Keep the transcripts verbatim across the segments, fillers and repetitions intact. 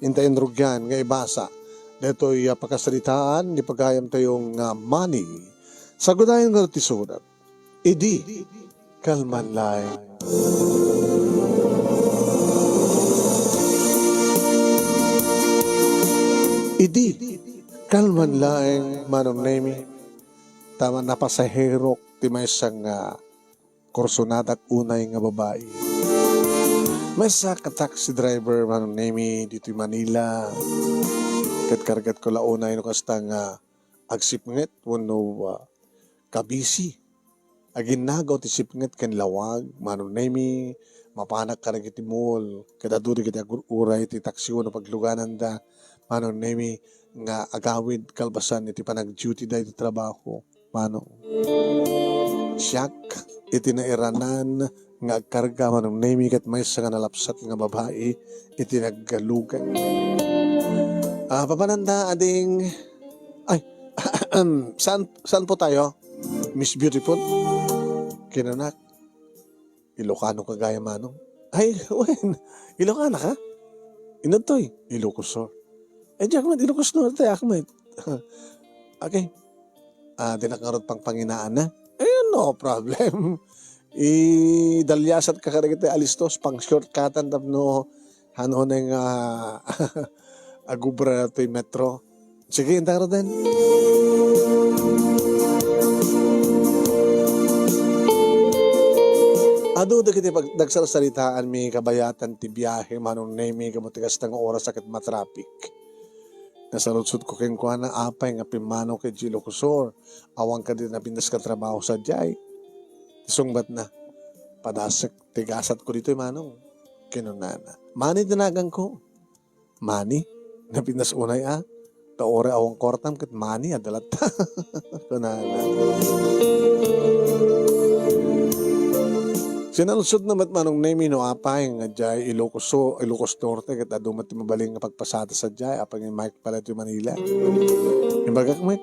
Intayen rugian nga ibasa daytoy a pakasaritaan ni pagayamtayo nga Manny. Sagudayen nga ti surat. Idi kalman laeng. Idi kalman laeng, Manong Nemi, ta napasaherok ti maysa nga kursonadak unay nga babai. Maysa ka taxi driver, Manong Nemi, ditoy Manila. Ket kargatko la unay no kasta nga agsipnget wenno, ah, kabisi. Aginnagaw ti sipnget ken lawag, Manong Nemi, mapanak kadagiti mall, ket adu dagiti agur-uray ti taksi wenno paglugananda, Manong Nemi, nga agawid kalpasan iti panag-duty da iti trabaho, Manong. Siak, iti nairanan nga agkarga, Manong Nemi, ket maysa nga nalapsat nga babai iti naggalugan. Ah, papananda, ading, ay, saan, saan po tayo? Miss Beautiful? Kinanak. Ilocano ka gayam, Manong? Ay, wen. Ilocana ka? Inadtoy? Ilocos Sur. Eh, diak met, Ilocos Norte, ak met. Okay. Ah, dinak ngarud pangpanginaan na? Eh, no problem. Idaliasat ka kadagiti alistos, pang-shortcutan tapno hanunay nga agubra toy metro. Sige, inta ngaruden. Adu dagiti pag-, nagsarsaritaanmi kabayatan ti biahe, Manong Nemi, gapu ti kasta nga oras a ket matraffic. Nasaludsodko kenkuana, apay nga pimmanaw ket idiay Ilocos Sur? Awan kadi napintas nga trabaho sadiay? Ti sungbatna, padasek ti gasatko ditoy, Manong, kinunana. Manny ti naganko. Manny? Napintas unay a? Ta uray awan kuartam ket Manny a dalat. Kunana. Sinaludsodna met, Manong Nemi, no apay nga diay Ilocos Sur, Ilocos Norte ket adu met ti mabalin nga pagpasada sadiay, apay nga immaek pay la iti Manila. Imbagak met,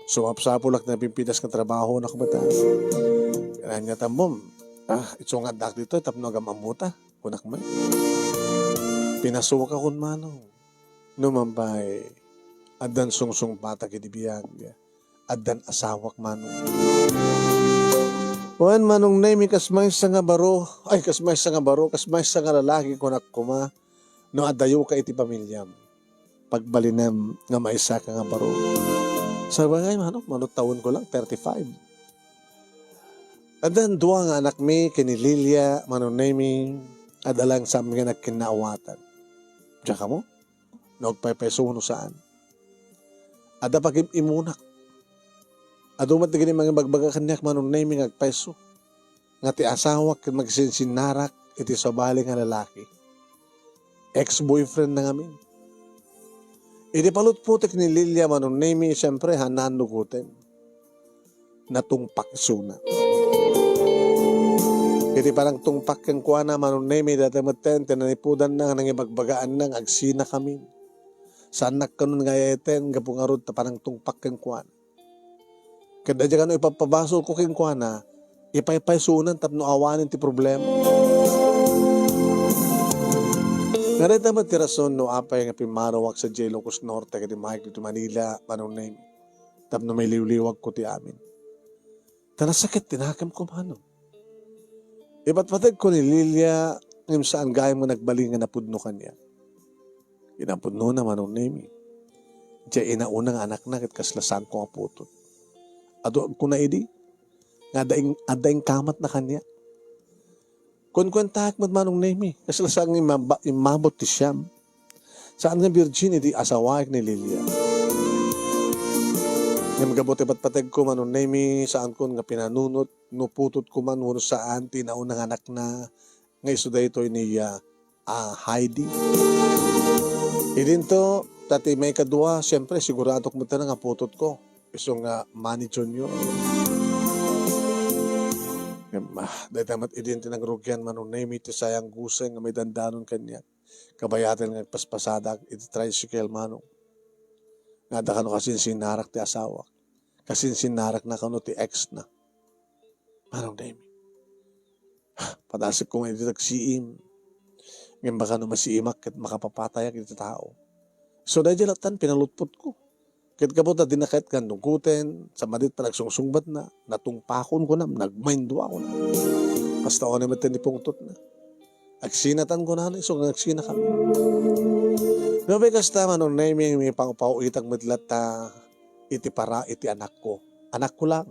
sumapsapulak ti napintas nga trabaho, nak met a. Ania ti ammom? Ah, isu nga addaak ditoy tapno agam-ammoka, kunak met. Pinasuakon, Manong. Nupay addan sungsungbatak iti biag, addan asawak, Manong. Wen, Manong Nemi, kas maysa nga baro, ay, kas maysa nga baro, kas maysa nga lalaki, kunak koma, no adayoka iti pamiliam, pagbalinem nga maysaka nga baro. Sabagay, Manong, mano tawenko lang, thirty-five. Addan dua nga anakmi ken ni Lilia, Manong Nemi, adda laeng saanmi nga nagkinnaawatan. Diak ammo no agpaypayso wenno saan. Adda pagim-imunak. Adu met dagiti mangibagbaga kaniak, Manong Nemi, nga agpayso, nga ti asawak ket magsinsinnarak iti sabali nga lalaki. Ex-boyfriend na ngamin. Iti palutputek ni Lilia, Manong Nemi, siyempre, haanna nugoten. Natungpak isuna. Iti panagtungpak kenkuana, Manong Nemi, dayta metten ti nanipudanna nga nangibagbagaanna nga agsinakamin. Saannak kanon nga ay-ayaten gapu ngarud ta panagtungpak kenkuana. Ket adda kano ipappabasolko kenkuana, ipaypaysonan tapno awanen ti problema. Nga dayta met ti rason no apay nga pimmanawak sadiay Ilocos Norte ket immaek ditoy Manila, Manong Nemi, tapno mailiwliwagko ti amin. Ta nasakit ti nakemko, Manong. Ipatpategko ni Lilia, ngem saan gayam nga nagbalin nga napudno kaniak. Kinapudnona, Manong Nemi, diay inauna nga anakna ket kasla saanko nga putot. Adu agkuna idi nga adda in-, adda inkamatna kaniak. Kunkuentaek met, Manong Nemi, kasla saan nga immaba-, immabot ti siam. Saan nga virgin idi asawaek ni Lilia. Ngem gapu ti patpategko, Manong Nemi, saankon nga pinanunot no putotko man wenno saan ti inauna nga anakna nga isu daytoy ni, ah, ah, Heidi. Idinto, ta ti maikadua, siyempre, siguradok met nga putotko. Isu nga Manny Junior. Ngem, ah, dayta met idin ti nangrugian, Manong Nemi, ti sayang guseng nga maidandanon kaniak. Kabayatan nga agpaspasadak iti tricycle, Manong. Nga adda kano kasinsinnarak ti asawak. Kasinsinnarakna kano ti ex na. Manong Nemi. Padasek koma iti tagsiim. Ngem baka no masiimak ket makapapatayak iti tao. So, daydiay lattan, pinalutpotko. Ket gapu ta dina ket nga nugoten, sa madit panagsungsungbatna, natungpakon kunam, nagmaindua kunam. Kasta unay met ti pungtotna. Agsinatan kunana, isu nga agsinakami. Nupay kasta, Manong Nemy, mipangpauitak met latta iti para iti anakko. Anakko lang.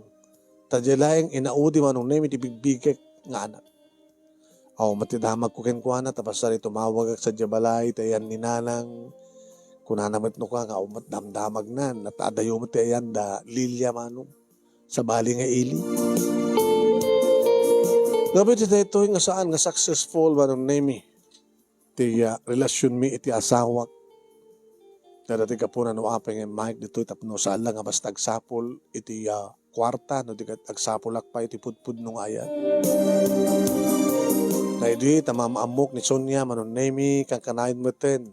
Ta diay laeng inaudi, Manong Nemy, ti bigbigek nga anak. Awan met ti damagko kenkuana, ta pasari tumawagak sadiay balay, ti ayan ni Nanang. Kunana met no ka nga awan met damdamagna, ta adayo met ti ayan da Lilia, Manong. Sabali nga ili. Gapu iti daytoy nga saan nga successful, Manong Nemy, ti, ah, relasionmi iti asawak. Dayta ti gapuna no apay nga immaek ditoy tapno saan la nga basta agsapul iti, ah, kuarta, no di ket agsapulak pay iti pudpudno nga ayan. Daydi ta maam-ammok ni Sonia, Manong Nemy, kankanayon metten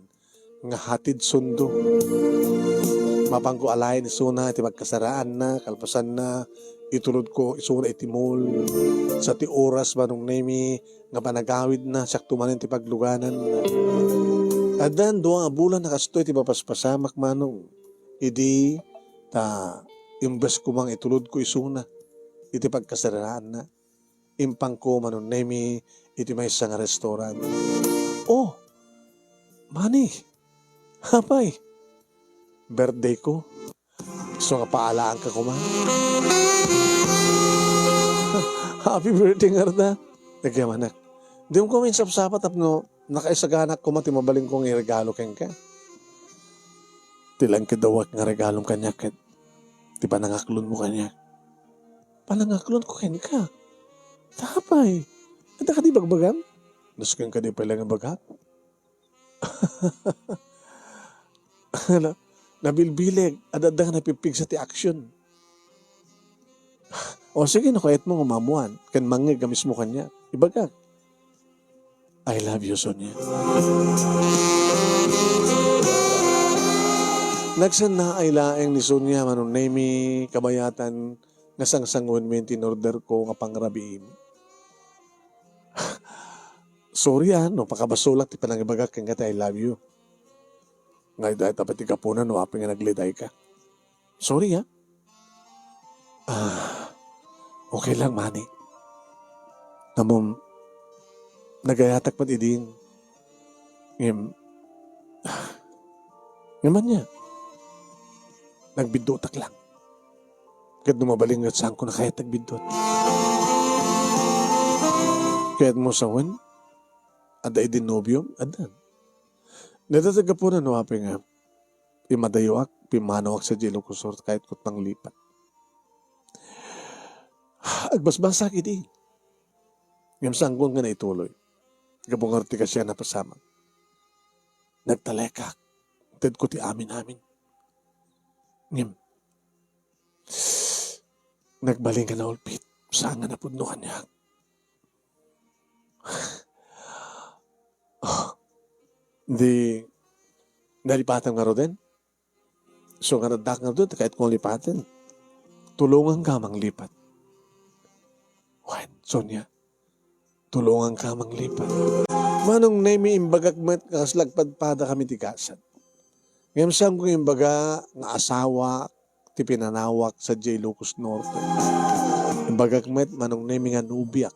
nga hatid sundo. Mapanko alaen isuna iti pagkasaraanna, kalpasanna, itulodko isuna iti mall. Sa ti oras, Manong Nemy, nga panagawidna, siakto manen ti paglugananna. Addan dua nga bulan a kastoy ti mapaspasamak, Manong. Idi ta imbes ko mang itulodko isuna iti pagkasaraanna, impangko, Manong Nemy, iti maysa nga restaurant. Oh, Mani, apay, birthday ko. So nga paalaanka koma. Happy birthday ngarud, a. Nagyamanak. Dimo koma insapsapa tapno nakaisaganak koma ti mabalinko nga iregalo kenka. Ti langkedawak nga regalom kaniak ket ti panangaklonmo kaniak. Panangaklonko kenka? Apay? Adda kadi ibagbagam? Nasken kadi pay laeng ibagak? Hala, nabilbileg, adda nga napipigsa ti action. O sige, no kayatmo nga maammoan, ken mangngeg a mismo kaniak, ibagak. I love you, Sonia. Nagsannaay laeng ni Sonia, Manong Nemy, kabayatan nga sangsanguenmi ti inorder ko nga pangrabiim. Sorry, a, no pakabasolak ti panangibagak kenka ti I love you. Nga, dayta pay ti gapuna no apay nga nagledayka. Sorry, a. Ah, okay lang, Mani. Ammom, nagayatak met idin. Ngem, ngem ania, nagbiddutak lang. Ket no mabalin nga saanko a kayat agbiddut. Kayatmo sawen, adda idin nobiom? Adda. Dayta ti gapuna no apay nga immadayoak, pimmanawak sadiay Ilocos Sur, kayatko manglipat. Agbasbasak idi. Ngem saanko nga naituloy. Gapu ngarud ti kaasian a napasamak. Nagtalekak. Tedko ti amin-amin. Ngem, nagbalin nga naulpit. Saan nga napudno kaniak. Di, nalipatam ngaruden? So, nga addak ngaruden, kayatko nga lipaten. Tulonganka manglipat. Wen, Sonia, tulonganka manglipat. Manong Nemy, imbagak met nga kasla agpadpadakami ti gasat. Ngem saanko nga imbaga nga asawa ti pinanawak sadiay Ilocos Norte. Imbagak met, Manong Nemy, nga nobiak.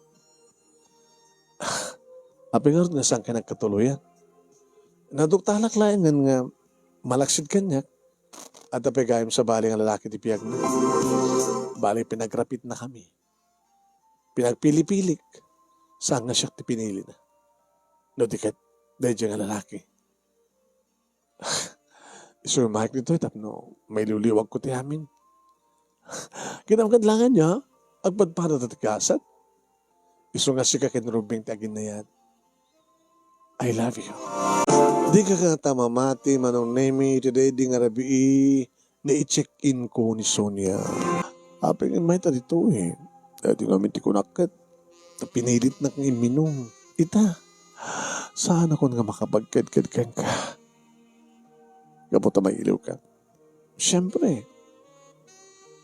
Apay ngarud nga saanka nagkatuloyan? Naduktalak laengen nga malaksid kaniak. Adda pay gayam sabali nga lalaki ti biagna. Bali, pinagrapitnakami. Pinagpilipilik. Saan nga siak ti pinilina? No di ket, daydiay nga lalaki. Isu immaek ditoy tapno mailiwliwagko ti amin. Kinam kadlangan niya, agpadpada ta ti gasat. Isu nga sika ken Rubing ti aginnayat. I love you. Dika kangata mamati, Manong Nemy, iti daydi nga rabii, nai-check-in ko ni Sonia. Apay nga mayta ditoy? Daydi ngamin ti kunak ket ta pinilitnak nga imminum. Ita, saanakon nga makapagkedked kenka. Gapu ta mailiwka. Siempre,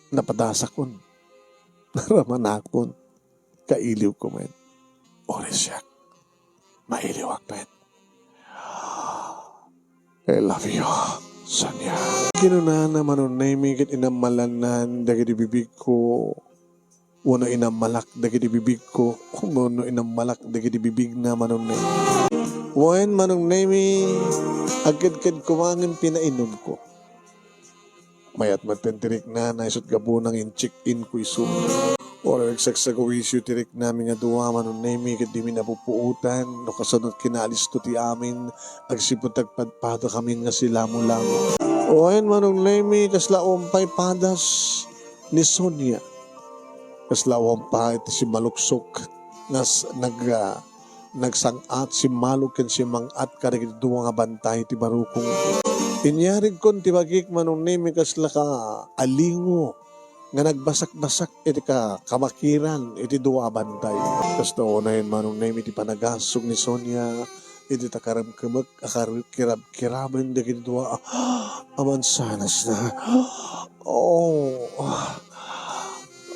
napadasakon. Naramanakon. Kailiwko met. Uray siak. Mailiwak met. I love you, Sonia. Kinunana, Manong Nemi, ket inammalannan dagiti bibigko, wenno inammalak dagiti bibigko, wenno inammalak dagiti bibigna, Manong Nemi. Wen, Manong Nemi, agkedked koma ngem pinainumko. Mayat met ti riknana, isut' gapuna nga in-check-in ko isu. Uray nagsagsaguisyo ti riknami nga dua, Manong Nemi, ket dimi napupuotan no kasano kinalisto ti amin, agsipud agpadpadakamin nga silamulamo. Wen, Manong Nemi, kasla awan pay padas ni Sonia. Kasla awan pay ti simmaluksok nga s-, nag-, ah, nagsang-at, simmalog ken simmang-at kadagiti dua nga bantay ti barukong. Inyarigkon ti bagik, Manong Nemi, kasla ka alingo nga nagbasak-basak iti ka-, kamakiran iti dua a bantay. Kasta unayen, Manong Nemi, ti panagasug ni Sonia iti takaremkemek a kar-, kirabkiraben dagiti dua a, a mansanasna. Oh,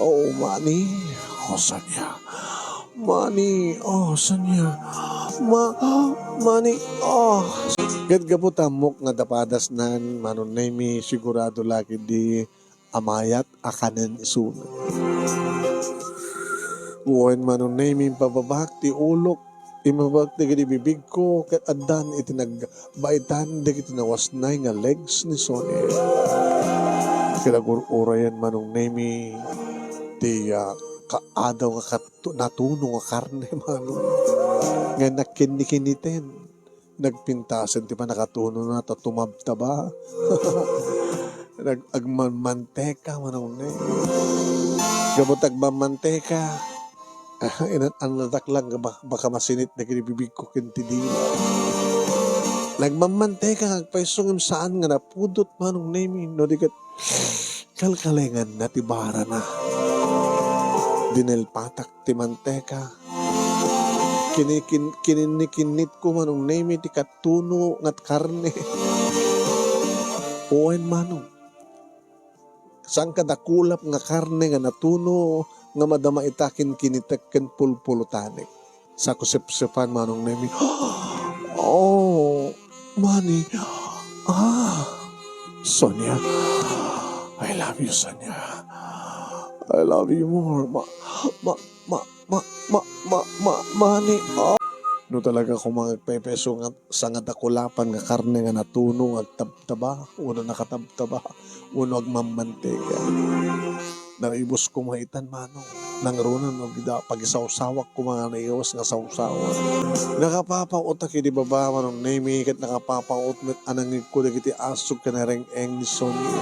oh, Mani, oh, Sonia. Mani, oh, Sonia. Ma-, Mani, oh. Ket gapu ta ammok nga adda padasnan, Manong Nemi, sigurado la ketdi a mayat a kanen isuna. Wen, Manong Nemi, impababaak ti ulok, impababaak dagiti bibigko, ket addan iti nagbaitan dagiti nawasnay nga legs ni Sonia. Ket agur-urayen, Manong Nemi, ti, ah, kaadaw nga kat-, natuno nga karne, Manong, nga nakinnikiniten. Nagpintasen ti pannakatunona ta tumabtaba. Nag-, agmanmanteka, Manong Nemi. Gapu ta agmanmanteka, ah, inan-annadak lang nga ba-, baka masinit dagiti bibigko ken ti dila. Nagmanmanteka nga agpayso ngem saan nga napudot, Manong Nemi, no di ket kalkalenganna ti barana. Dinelpatak ti manteka. Kinikin-, kininnikinnitko, Manong Nemi, ti katuno nga karne. Wen, Manong. Saan kadakulap nga karne nga natuno nga madama ita ken kinitek ken pulpulotanek. Sako sepsepan, Manong Nemi. Oh, Mani. Ah, Sonia. I love you, Sonia. I love you more. Ma, ma, ma, ma, ma, ma, ma, Mani. Ah. No talaga koma nga agpaypayso nga saan nga dakulapan nga karne nga natuno nga agtabtaba, wenno nakatabtaba, wenno agmamantega. Naribos koma itan, Manong. Nangruna no agida-, pagisawsawak koma nga naiwas nga sawsawan. Nakapapaotak idi baba, Manong Nemi, ket nakapapaot met a nangngegko dagiti asug ken nareng-eng ni Sonia.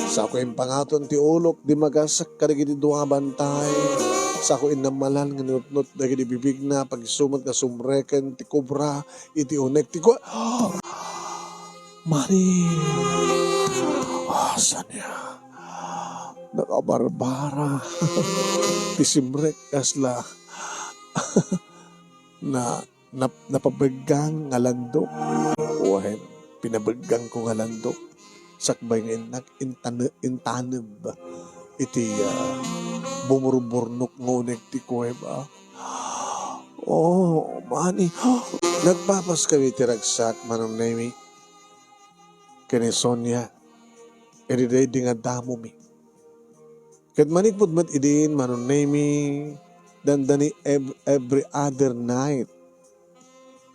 Sako impangaton ti ulok, dimagasak kadagiti dua a bantay. Sako innammalan nga ninutnot dagiti bibigna, pagisu met nga sumreken ti kobra iti unek ti kua-, Mani! Ah, Sonia. Nakabarbara. Ti simrek kasla na, nap-, napabeggang nga landok. Wen, pinabeggangko nga landok. Sakbay nga innak intane-, intaneb iti, ah, bumurburnok nga unek ti kuweba. Oh, Mani. Nagpapaskami ti ragsak, Manong Nemi. Ken ni Sonia, idi daydi nga damomi. Ket manipud met idin, Manong Nemi, dandani ev-, every other night.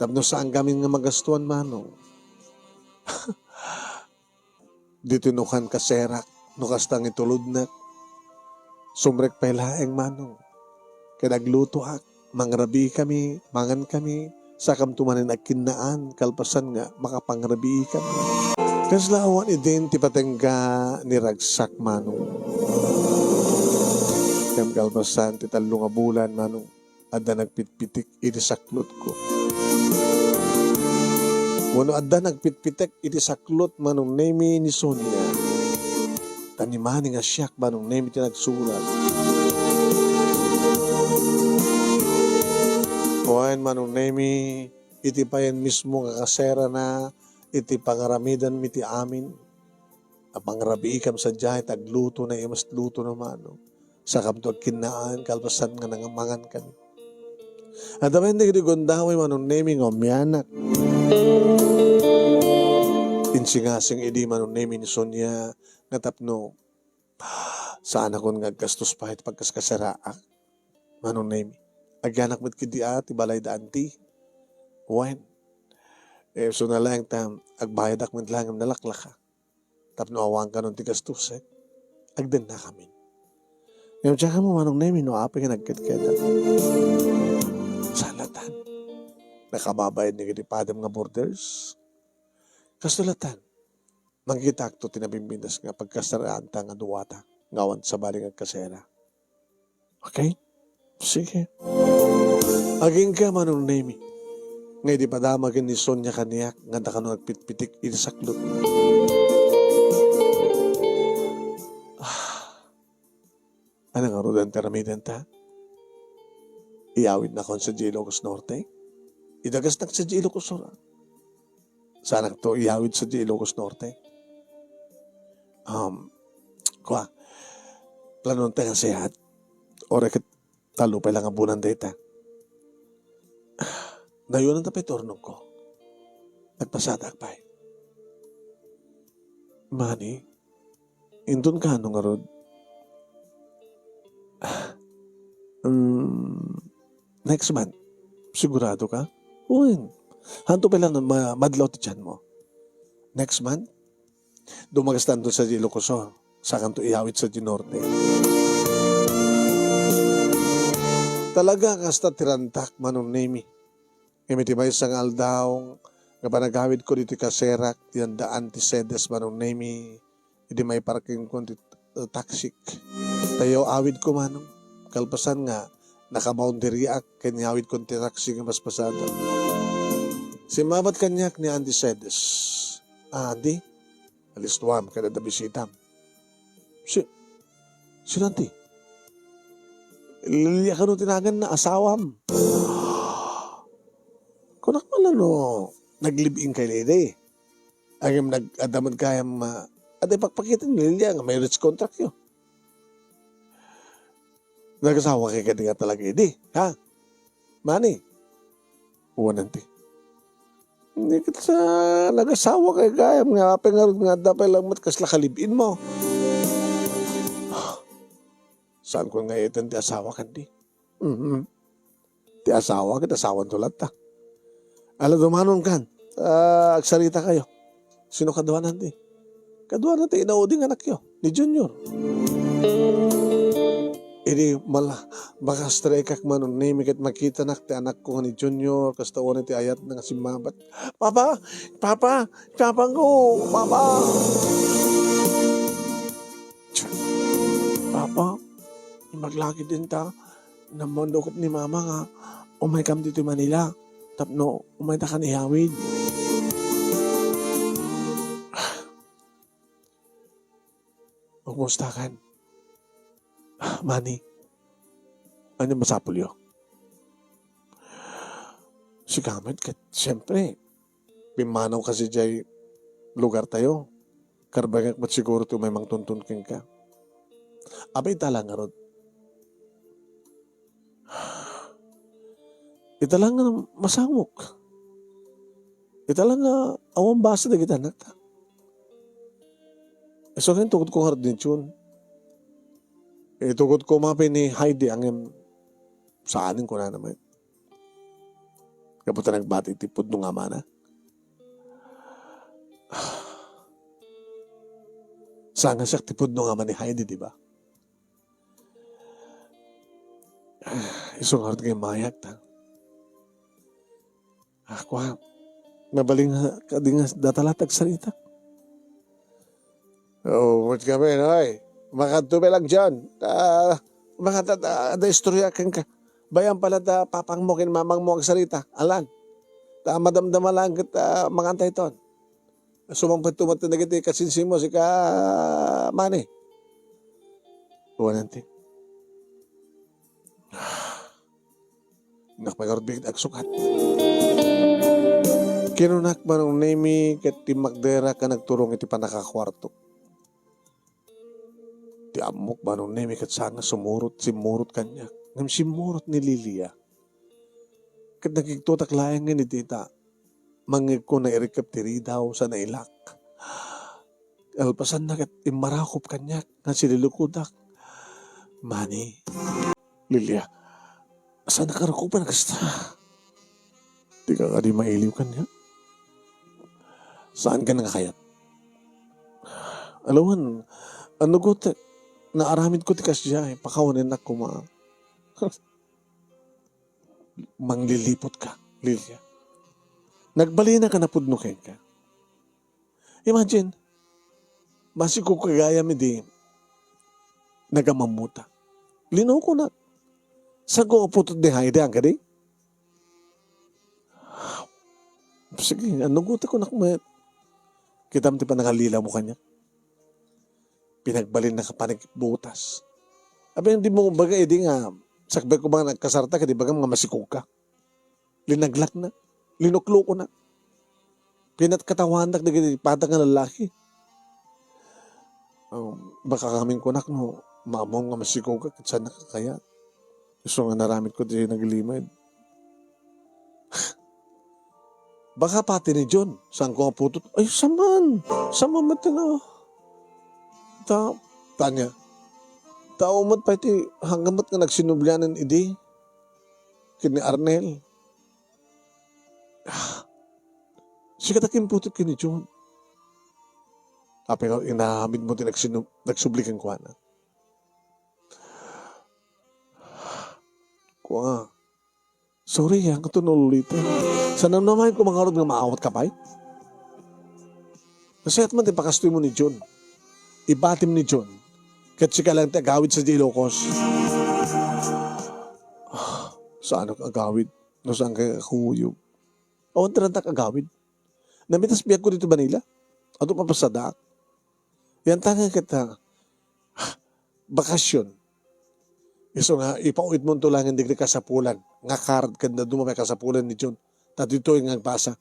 Tapno saan gamin nga magastuan, Manong. Ditoy no kan kaserak, no kasta nga itulodnak. Sumrek pay laeng, Manong. Ket aglutoak, mangrabiikami, mangankami, sakamto manen agkinnaan, kalpasan nga makapangrabiikami. Kasla awan idin ti patengga ni ragsak, Manong. Ngem kalpasan ti tallo nga bulan, Manong, adda nagpitpitek iti saklotko. Wenno adda nagpitpitek iti saklot, Manong Nemi, ni Sonia. Ta ni Mani nga siak, Manong Nemi, ti nagsurat. Wen, Manong Nemi, iti payen mismo nga kaserana, iti pangaramidanmi ti amin. Apangrabiikam sadiay, ta agluto na, imas luto na, Manong. Sakamto agkinnaan, kalpasan nga nangamangan kami. Adda pay dagiti gundaway, Manong Nemi, nga umianak. Singasing idi Manong Nemi ni Sonia nga tapno saanakon nga aggastos pay iti pagkaskaseraak, Manong Nemi. Agyanak met ketdi a ti balay da anti. Wen, eh, isu na laeng ta agbayadak met laeng nalaklaka. Tapno awan kanon ti gastusek, agdennakamin. Ngem diak ammo, Manong Nemi, no apay nga nagkedkedak. Saan latan? Nakababain ni iti padem nga borders? Kasto latan, mangkitakto ti nabimbintas nga pagkasaraanta nga duata nga awan sabali nga agkasera. Okay? Sige. Agingga, Manong Nemi, nga idi padama ken ni Sonia kaniak nga adda kano agpitpitik iti saklot. Ah. Ano nga rudan ti aramidenta? Iyawidnakon sadiay Ilocos Norte? Idagasnak sadiay Ilocos Sur. Saanakto iyawid sadiay Ilocos Norte. Um, kua, planonta nga siat. Uray ket tallo pay la nga bulan dayta. Nayonanta pay ti urnongko. Nagpasadak pay. Mani, inton kano ngarud? Um, next month. Sigurado ka? Wen. Hanto pay la ma-, madlaw ti tianmo. Next month? Dumagastanto sadiay Ilocos Sur, saankanto iyawid sadiay Norte. Talaga, kasta ti rantak, Manong Nemi. Ngem iti maysa nga aldaw nga panagawidko ditoy kaserak, ti adda anti Cedes, Manong Nemi, idi maiparkingkon ti taksik. Tayo awidko, Manong. Kalpasan nga, nakaboundary ak ken iyawidkon ti taksi nga paspasada. Simmabat kaniak ni Anti Cedes. "Ah, Anti, alistuam ket adda bisitam." "Si, sino, Anti?" "Lilia kano ti naganna, asawam." "Kunak man no nag-live-in kayo idi. Ngem nag-, adda met gayam, ah, adda ipakpakita ni Lilia nga marriage contract yo." "Nagasawa kayo kadi nga talaga idi, ha? Mani?" "Wen, Anti." "Di ket sa nagasawa kayo gayam nga apay ngarud nga adda pay laeng met kasla ka-live-in mo?" "Saanko nga iten ti asawa kadi?" Mhm. Ti asawa ket asawanto latta. Ala, dumanon kan. Ah, agsarita kayo. Sino kaduanan di? Kaduanan ti inaudi nga anakyo, ni Junior. Idi mala-, makastrek ak, Manong Nemi, ket makitanak ti anakko nga ni Junior, kasta unay ti ayatna nga simmabat. "Papa! Papa! Papa ko! Papa!" "Papa, imbag la ketdin ta, nammandukop ni Mama nga umaykam ditoy Manila tapno umaytakan iyawid." "Kumustakan? Mani, ania masapulyo?" "Sika met ket, siempre, pimmanawka sadiay lugartayo. Karbengak met siguro ti umay mangtuntun kenka. Apay ita la ngarud? Ita la nga masangok. Ita la nga awan basa dagiti anakta. Isu nga intukod ko ngarud ni Jun. Itukod ko mapi ni Heidi, ngem saan," kunana met. Gapu ta nagbati ti pudno nga amana. Saan nga siak ti pudno nga ama ni Heidi, di ba? Isu ngarud nga immayag ta. Ah, kua, mabalin nga, kadi nga data la ti agsarita. "Oh, met kami, noy. Makadto pay lang diyan. Ah, makata-, ta-, da istorya kenka. Bayan pala ta papangmo ken mamangmo agsarita. Alan. Ta madamdama lang ket, ah, mangantay ton. Sumangpet to met dagiti kasinsinmo, sika, Mani." Wen, Anti. Innak pay ngarud biit agsukat. Kinunak, Manong Nemi, ket timmakderak nga nagturong iti pannakakuarto. Ti ammok, Manong Nemi, ket saan nga sumurot, simmurot kaniak. Ngem simmurot ni Lilia. Ket nakigtotak laeng nga ni Tita. Mangngegko, nairikep ti ridaw sa nailak. Kalpasanna ket immarakop kaniak nga sililukodak. Mani, Lilia, saan ka rukopen a kasta? Dika kadi mailiw kaniak? Saan ka nga kayat? Alawan, ano ko ti naaramid ko ti kasdiay, pakawanen ak koma. Mangliliput ka, Lilia. Nagbalin ka napudno kenka. Imagine, masikog ka gayam idi nagamamuta. Linuko na. Saan ko aputod ni Haida, ang kadi? Sige, ano guti ko nak met? Kitam ti panangalilaw mo kanya. Pinagbalin na ka panagbutas. Abi, di mo baga, idi nga, sakbay ko ba nga nagkasarta, kadi bagam nga masikog ka. Linaglak na. Linukloko na. Pinatkatawanak dagiti patag nga lalaki. Um, baka kaming kunak no, mamong nga masikog ka, ket saan nakakaya. Isu nga naramid ko ti naglimed. Baka pati ni John, saan ko nga putot? Ay, saman. Saman met na. Ta, tanya. Tao met pa iti hanggamat nga nagsinublianan idi. Ken ni Arnel. Sika ta kimputot ken ni John. Apay nga inaramid mo ti nagsinu-, nagsubli kenkuana. Kua, sorry, ah, katon ulitin. Sa namnamaen ko mangarod nga maawat ka pay? Nasayat man ti pakastoy mo ni John. Ibatim ni John. Ket sika lang ti agawid sa di Ilocos. Saan ak agawid? No saan ka kuyog? Awan ti rantak agawid. Namitas biag ko dito Manila. Ato papasadaak. Yan tanga kita. Bakasyon. Isu nga, ipauwid mo to langin digdi kasapulan. Nga karad kanda duma may kasapulan ni John. Ta ditoy nga agbasa.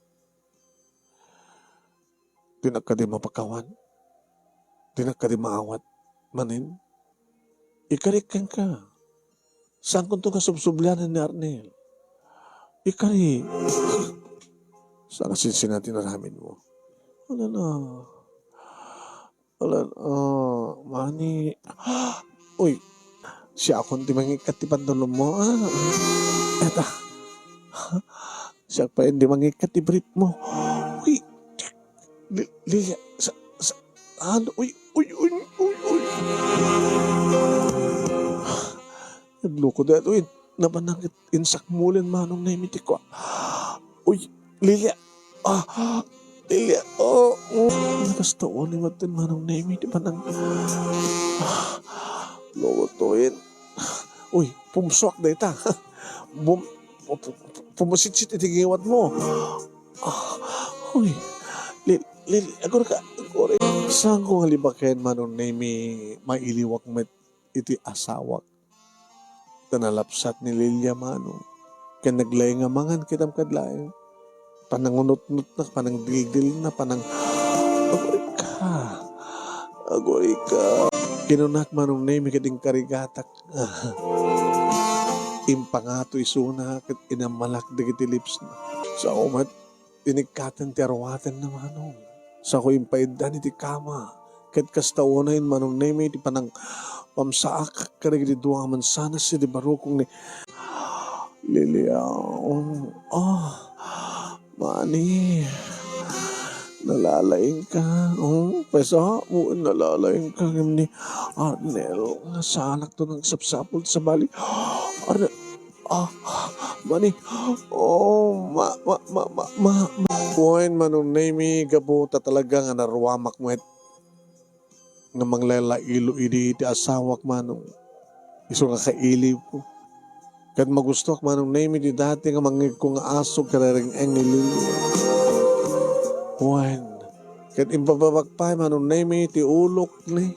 Dinak kadi mapakawan. Dinak kadi maawat. Manen, ikarik kenka. Saan kunto nga subsublianan ni Arnel? Ikari, saan a sinsina ti inaramid mo? Wala na. Wala na. Mani. Uy, siakon ti mangikkat ti pantalon mo. Ah, eta. Siak pay indi mangikkat ti brief mo. Uy, Li-, Lilia, sa, sa, ano, uy, uy, uy, uy, uy. Nagloko dayta, uy, nabanang it-, insakmulen Manong Nemi ti kua. Uy, Lilia, ah, Lilia, oh, mm. Nakasta uni met ten Manong Nemi ti panang, ah, loko to, uy. Uy, pumsuak dayta. Bum-, pu-, pu-, pumusitsit iti ngiwat mo. Ah, uy, Lil-, Lil-, agurka, agurka. Saan ko nga libaken, Manong Nemi, mailiwak met iti asawak. Ta nalapsat ni Lilia, Manong. Ken naglaing a mangan, kitam kad laeng. Panangunotnotna, panangdildilna, panang-, agurika. Agurika. Kinunak, Manong Nemi, ket inkarigatak. Impangato isuna ket inammalak dagiti lipsna. Sao met, inikkaten ti aruatenna, Manong. Sako impaiddan iti kama. Ket kasta unay, Manong Nemi, ti panangpamsaak kadagiti dua a mansanas iti barukong ni Lilia. Oh, ah. Mani, nalalaingka. Oh, pesa, wen nalalaingka ngem ni Arnel nga saanak to nagsapsapul sabali. Arnel, ah, Mani, oh, ma, ma, ma, ma, ma, ma. Wen, Manong Nemi, gapu ta talaga nga naruamak met nga manglalailo idi ti asawak, Manong. Isu nga kailiwko. Ket magustoak, Manong Nemi, ti dati nga mangngegko nga aso ket rereng-eng ni Lily. Wen, ket impababak pay, Manong Nemi, ti ulok ni.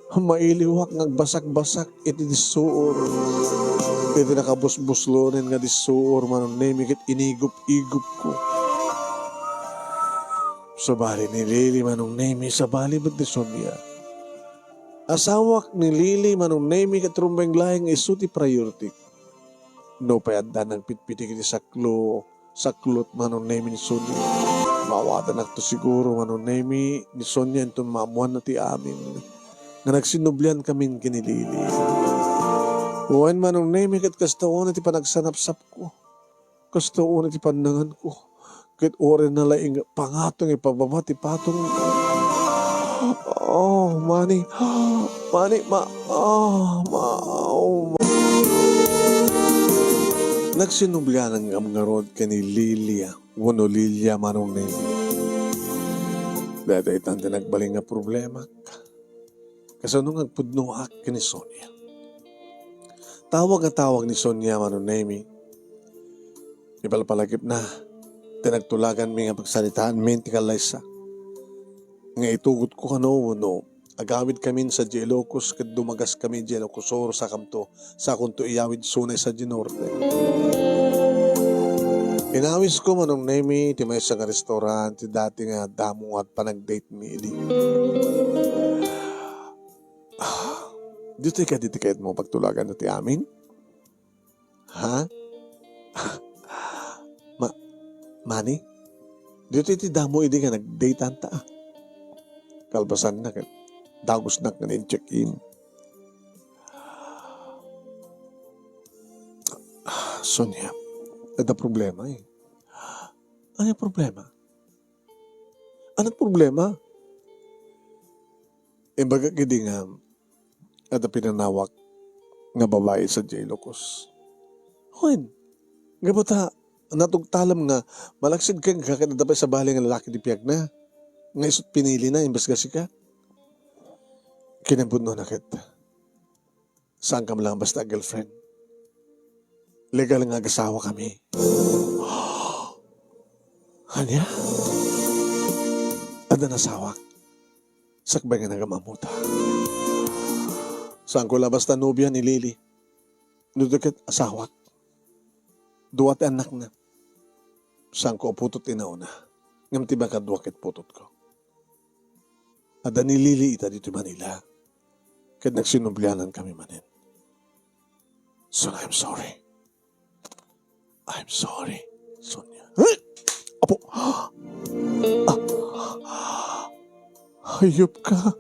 Mailiwak nga agbasakbasak iti dissuor. Iti nakabusbuslonen nga dissuor, Manong Nemi, ket inigup-igupko. Sabali ni Lily, Manong Nemi, sabali met ni Sonia. Asawak ni Lily, Manong Nemi, ket rumbeng laeng isu ti priority. No pay adda nagpitpitik iti saklo, saklot, Manong Nemi, ni Sonia. Maawatannakto siguro, Manong Nemi, ni Sonia inton maammoanna ti amin nga nagsinnublian kamin ken ni Lily. Wen, Manong Nemi, ket kasta unay ti panagsanapsapko. Kasta unay ti pannanganko. Ket uray nalaing pangato nga ipababa ti patong. Oh, Mani. Mani, ma-, oh, ma-, oh, ma-. Nagsinnublianan ngarud ken ni Lilia. Wenno Lilia, Manong Nemi. Daytoy itan ti nagbalin nga problemak. Kasano nga agpudnoak ken ni Sonia? Tawag nga tawag ni Sonia, Manong Nemi. Ipalpalagipna ti nagtulaganmi nga pagsaritaanmi ti kallaysa nga itugotko kano wenno agawidkamin sadiay Ilocos ket dumagaskami idiay Ilocos Sur, sakanto, sakonto iyawid Suna sadiay Norte. Inawisko, Manong Nemi, ti maysa nga restaurant ti dati nga damo nga panagdatemi idi. Ah, ditoy kadi ti kayatmo pagtulaganna ti amin? Ha? Ma-, Mani? Ditoy ti damo idi nga nagdatanta, ah. Kalpasanna ket dagusnak nga ni-check-in. Sonia, adda problema, eh. Ania problema? Ania problema? Imbagak idi nga adda pinanawak nga babai sadiay Ilocos. Wen, gapu ta natugtalam nga malaksid kenka ket adda pay sabali nga lalaki ti biagna nga isut' pinilina imbes nga sika. Kinapudnona ket, saankami la nga basta a girlfriend. Legal nga agasawakami. Ania? Adda nasawak sakbay nga nagam-ammota. Saanko la basta nobia ni Lily. Ditoy ket asawak. Dua ti annakna. Saanko a putot ti nauna. Ngem ti makadua ket putotko. Adda ni Lily ita ditoy Manila. Ket nagsinnublianankami manen. So, I'm sorry. I'm sorry, Sonia. Huh? Apo! Ah! Hayop ka.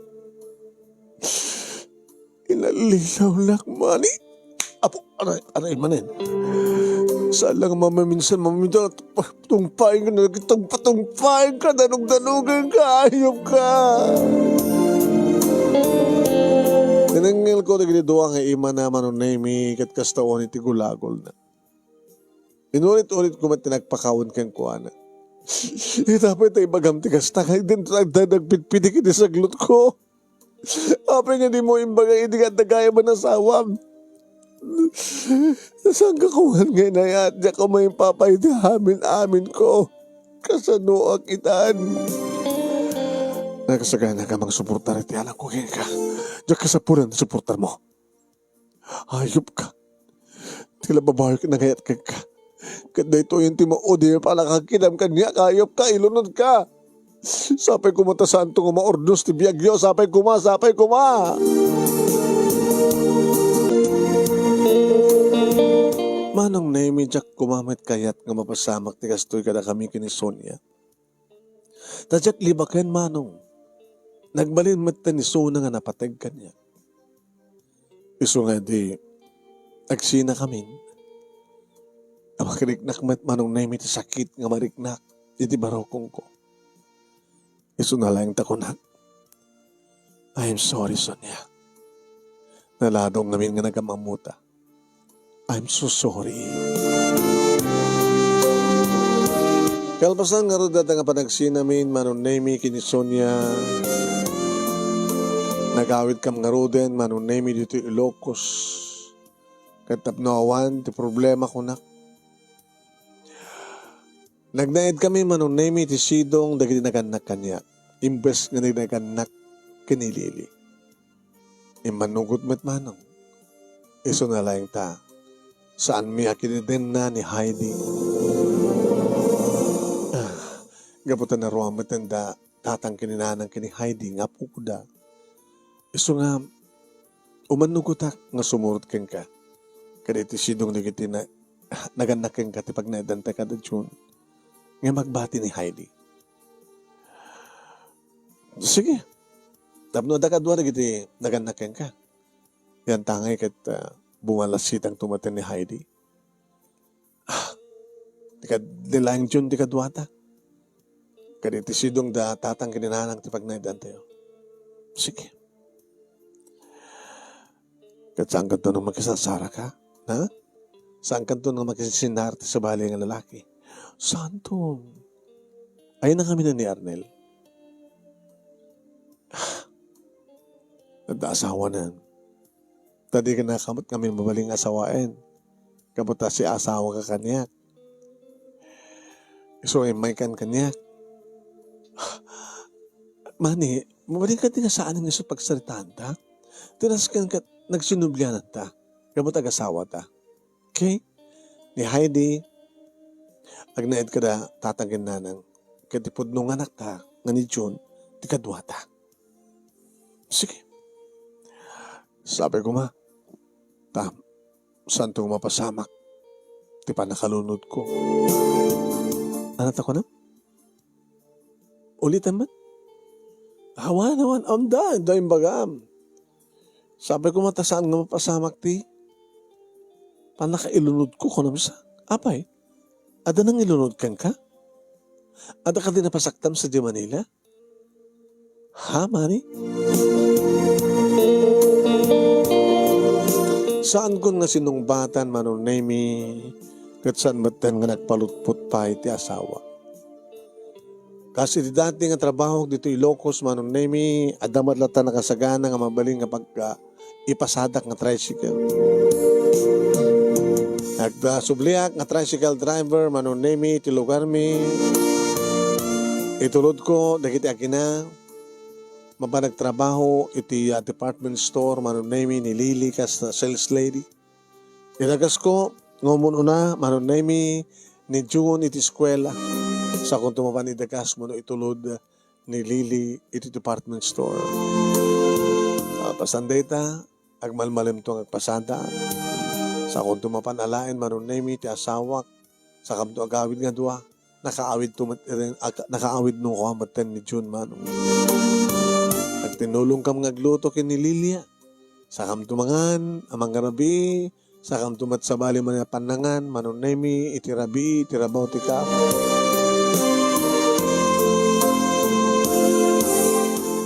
Inallilaw lak, Mani. Apo, aray, aray manen. Saan lang mamaminsan, mamaminsan, tungpaen ka na, tungpa-, tungpaen ka, danug-danugen ka, hayop ka. Tinengngelko dagiti dua nga imana, Manong Nemi, ket kasta unay ti gulagolna. Inulit-ulitko met ti nagpakawan kenkuana. Ita pay ta ibagam ti kasta, nga didto adda nagpitpitik iti saglutko. Apay nga dimo imbaga idi nga adda gayam a nasawam? Saan ka kuman nga inayat? Diak koma impapay ti amin-aminko. Kasanoak itan? Nagsaganaka mangsuportar iti anakko kenka. Diak kasapulan ti suportarmo. Hayop ka. Ti la babawi ket nangayat kenka. Ket daytoyen ti maudi a pannakakidam kaniak, hayop ka, ilunod ka. Sapay koma ta saanto nga maurnos ti biagyo. Sapay koma, sapay koma. Manong Nemi, diak koma met kayat nga mapasamak ti kastoy kadakami ken ni Sonia. Ta diak libaken, Manong. Nagbalin met ni Sona nga napateg kaniak. Isu nga idi agsinakamin, a makiriknak met, Manong Nemi, ti sakit nga mariknak iti barukongko. Isuna laeng ta kunak, "I'm sorry, Sonia. Naladong ngamin nga nagam-ammota. I'm so sorry." Kalpasan ngarud dayta nga panagsinamin, Manong Nemi, ken ni Sonia, nagawidkami ngaruden, Manong Nemi, ditoy Ilocos. Ket tapno awan ti problema, kunak. Nagnaedkami, Manong Nemi, iti sidong dagiti nagannak kaniak, imbes nga nagannak ken ni Lily. Immanugot met, Manong. Isuna laeng ta saanmi a kinidenna ni Heidi. Ah, gapu ta naruam met enda tatang ken ni nanang ken ni Heidi nga apoda. Isu nga, umannugotak nga sumurot kenka. Kada iti sidong dagiti na-, nagannak kenka ti pagnaedanta kada June. Nga magbati ni Heidi. Sige. Tapno adda kadua dagiti nagannak kenka. Yantangay ket, ah, bumalasitangto met ni Heidi. Ah, ti kad-, ni Laeng Jun ti kaduata. Kadi ti sidong da tatang ken ni nanang ti pagnaedantayo. Sige. Ket saankanto nga makisarsaraka, ha? Saankanto nga makisinsinnar ti sabali nga lalaki? Saanto. Ay, nakaminan ni Arnel. Adda asawanan. Ta di ka nakamot ngamin mabalin nga asawaen. Kabuta si asawa ka kaniak. Isu ay may kan kaniak. Mani, mabalin ka di nga saan nga isu pagsaritaanta. Tinasken kat nagsinublianan ta. Kabuta agasawata. Okay? Ni Heidi, agnaed kada tatang ken nanang. Ket ti pudno nga anakta, nga ni Jun, ti kaduata. Sige. Sabi ko ma, ta, saanto mapasamak ti pannakalunodko. Ano ta kunam? Ulitan man? Awan, awan, amda, da imbagam. Sabi ko ma ta saan nga mapasamak ti pannakailunodko, kunam sa. Apay, adda nangilunod kenka? Adda ka di napasaktam sa di Manila? Ha, mani? Saankon nga sinungbatan, Manong Nemi, ket saan metten nga nagpalutpot pay ti asawa. Kas iti dati nga trabahok ditoy Ilocos, Manong Nemi, adda met latta nakasagana nga mabalin nga pagka ipasadak nga tricycle. Agda subliak nga tricycle driver, Manong Nemi, iti lugarmi. Itulodko dagiti agina, mapan nagtrabaho iti, ah, department store, Manong Nemi, ni Lily, kas sales lady. Idagasko nga umun-una, Manong Nemi, ni June iti eskuela. Sakonto mapan idagas wenno itulod ni Lily iti department store. Ah, pasan dayta, agmalmalemto nga agpasada. Sakonto mapan alaen, Manong Nemi, ti asawak. Sakamto agawid nga dua. Nakaawidto met iren, ag-, nakaawidno koma metten ni June, Manong. Agtinulongkam nga agluto ken ni Lilia. Sakamto mangan, a mangrabii, sakamto met sabali man a pannangan, Manong Nemi, iti rabii, iti rabaw ti kama.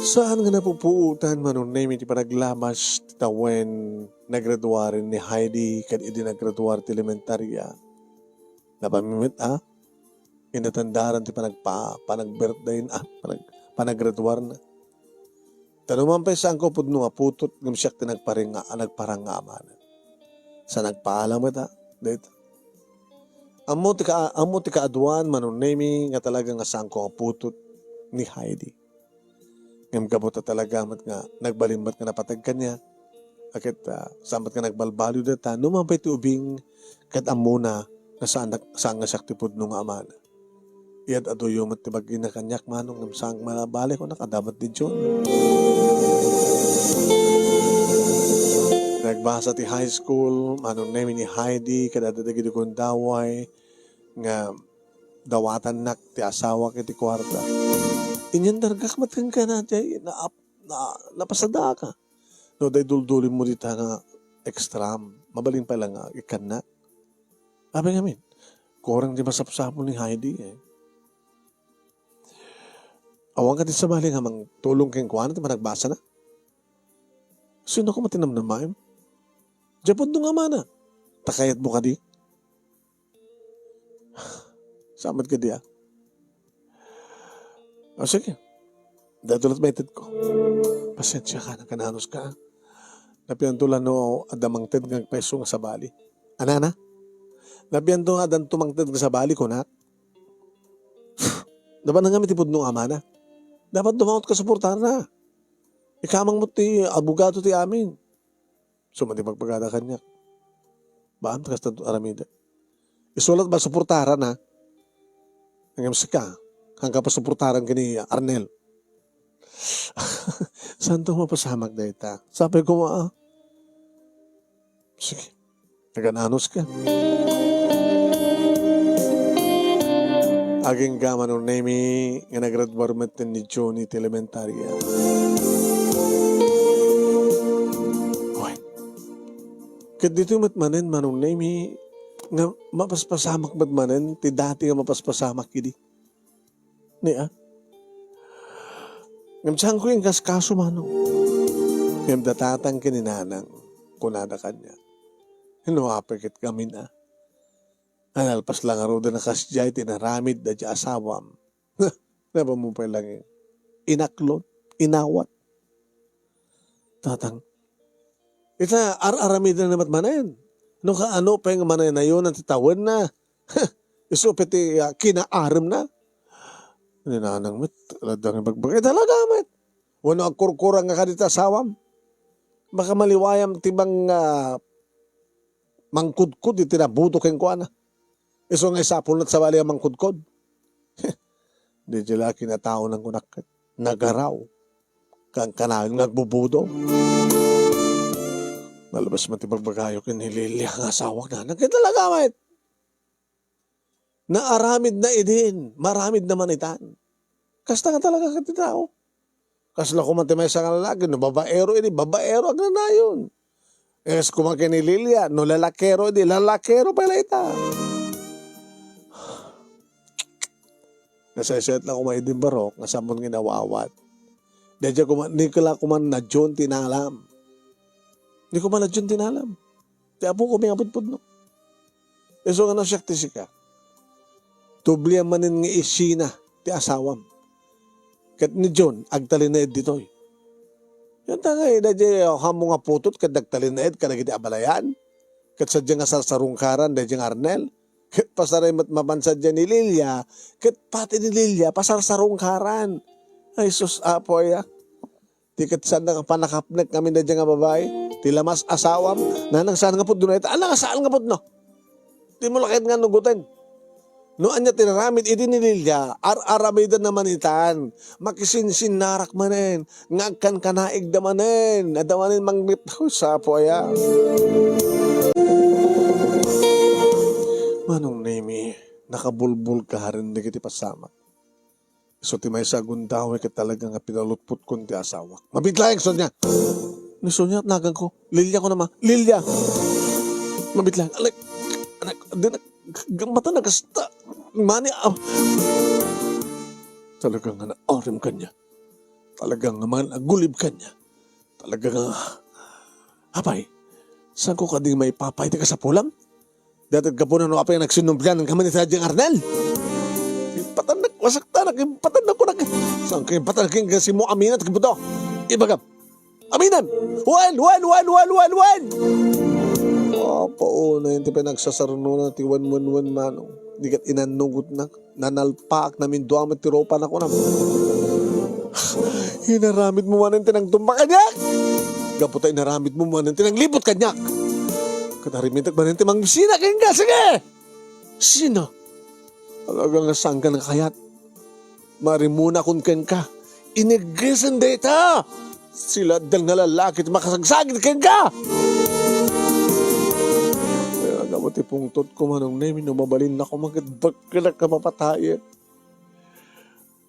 Saan nga napupuotan, Manong Nemi, ti panaglabas ti tawen nagraduaren ni Heidi ket idi nagraduar ti elementaria. Napamimet a, inatendaran ti panagpa-, panag-birthday na, ah, panag-, panaggraduarna. Ta numan pay saanko pudno nga putot, ngem siak ti nagparinga-, a nagparang nga amana. Sa nagpaalam met a, dayta. Ammo ti ka-, ammo ti kaaduan, Manong Nemi, nga talaga nga saanko nga putot ni Heidi. Ngem gapu ta talaga met nga nagbalin met nga napateg kaniak, a ket, ah, saan met nga nagbalbaliw dayta, numan pay ti ubing, ket ammona nga saan, saan nga siak ti pudno nga amana. Iyad-aduyo met ti bagina kaniak, Manong, ngem saan nga mabali kunak, adda met ni June. Nagbasa ti high school, Manong Nemi, ni Heidi, kadagiti gundaway, nga dawatannak ti asawak iti kuarta. Inyandargak met kenka, Nadia, na, na, napasadaka. No, day duldulimmo dita nga extra, mabalin pay la nga ikkannak. Apay ngamin, kurang ti masapsapul ni Heidi, eh. Awan ka ti sabali nga mangtulong kenkuana ti managbasana? Sino ka matinamnamaem? Diay pudno nga amana. Ta kayatmo kadi? Saan met kadi, ah? O, sige. Daytoy la't maitedko. Pasensiaka, nagan-anos ka, ah. Napianto la no adda mangted nga agpayso nga sabali. Anana? Napianto nga addanto mangted nga sabali, kunak. Napan ngamin ti pudno nga amana. Dapat dumaot ka suportarna. Ikamang mo ti abogado ti amin. Sumadi pagpagada kaniak. Baan ta kasta aramidek. Isulat ba suportaran, ha? Ngem sika, haanka pasuportaran ken ni Arnel. Saanto mapasamak dayta? Sapay koma, ah. Sige. Nagan-anos ka. Agingga, Manong Nemi, nga naggraduar met ni Johnny ti elementaria. Wen, ket ditoy met manen, Manong Nemi, nga mapaspasamak met manen ti dati nga mapaspasamak idi. Ni a? Ngem saanko inkaskaso, Manong. Ngem da tatang ken ni nanang, kunada kaniak, "No apay ket ngamin a? Nalpas la ngaruden a kasdiay ti inaramid daydiay asawam." Napan mo pay langin. Inaklon, inawat. Tatang, ita ar-aramiden na met manen. No kaano pay nga manaynayonan ti tawenna. Isu pay ti, ah, kinaaremna. Ni nanang met, talaga nga ibagbaga. Eh, talaga met. Wenno agkurkurang nga kadita asawam. Baka maliwayam ti mang, ah, mangkudkod iti nabuto kenkuana. Isu nga isapulna ti sabali a mangkudkod. Daydiay la kinataonan kunak ket nagaraw. Kankanayon nga agbubudo. Nalabas man ti bagbagayo ken ni Lilia nga asawak, nanang, ket talaga met. Naaramid na idin, maramid na man itan. Kasta nga talaga ket ti tao. Kasla koma ti maysa nga lalaki, no babaero idi, babaero agnanayon. Kas koma ken ni Lilia, no lalakero idi, lalakero pay la ita. Nasaysayat la koma idin barok, nga sammon nga inaawat. Daydiay koma, ni kela koma na John ti inalam. Ni koma na John ti inalam. Ti apoko nga pudpudno. Isu nga no siak ti sika, tublian manen nga isina ti asawam. Ket ni John, agtalinaed ditoy. Ket ta nga, eh, daydiay, oh, ammo nga putot ket nagtalinaed kadagiti abalayan. Ket sadiay nga sarsarungkaran daydiay nga Arnel. Ket pasaray met mapan sadiay ni Lilia, ket pati ni Lilia, pasarsarungkaran. Ay, sus, Apo, aya. Ti ket saan nga panakapnek ngamin daydiay nga babai? Ti lamas asawam? Nanang, saan nga pudno dayta? Ala nga saan nga pudno? Dimo la ket nga nugoten. No ania ti inaramid idi ni Lilia, ar-aramiden na man itan. Makisinsinnarak manen, nga agkankanaigda manen, adda manen mangrip-, Huy, sapo aya. Manong Nemi, nakabulbul ka haren dagiti pasamak. Isu ti maysa a gundaway ket talaga nga pinalutpotkon ti asawak. Mabitlaeng, Sonia! Ni Sonia, naganko. Lilia ko naman. Lilia! Mabitlaeng. Anak, anak, di na, g-, mata na kasta. Mani, ah. Talaga nga naarim kanya. Talaga nga man agulib kanya. Talaga nga, apay, saanko kadi maipapay ti kasapulam? Dayta gapuna no apay nga nagsinumblianan kami ni Tadjeng Arnel. Impatannak, masaktanak, impatannak ko nak-, saan kayo impatannak yung kasi mo aminan, kabuto? Ibagam. Aminan! Wen, wen, wen, wen, wen, wen! Apo, una yun ti pinagsasarno na ti wen, wen, wen, manong. Di kat inannugot na. Nanalpaak namin dua met ti rupa na kunam. Inaramid mo manen ti nagtumba kaniak. Gapu ta inaramid mo manen ti naglibot kaniak. Ket aramidak manen ti mangsina kenka, sige! Sina? Talaga nga saanka nakayat. Marimunakon kenka. Inigresen dayta. Sila adda nga lalaki ti makasagsagid kenka. Kaya nga mo ti pungtot ko, Manong Nemi, no mabalin na ko, maket bakkelak ka mapatayen.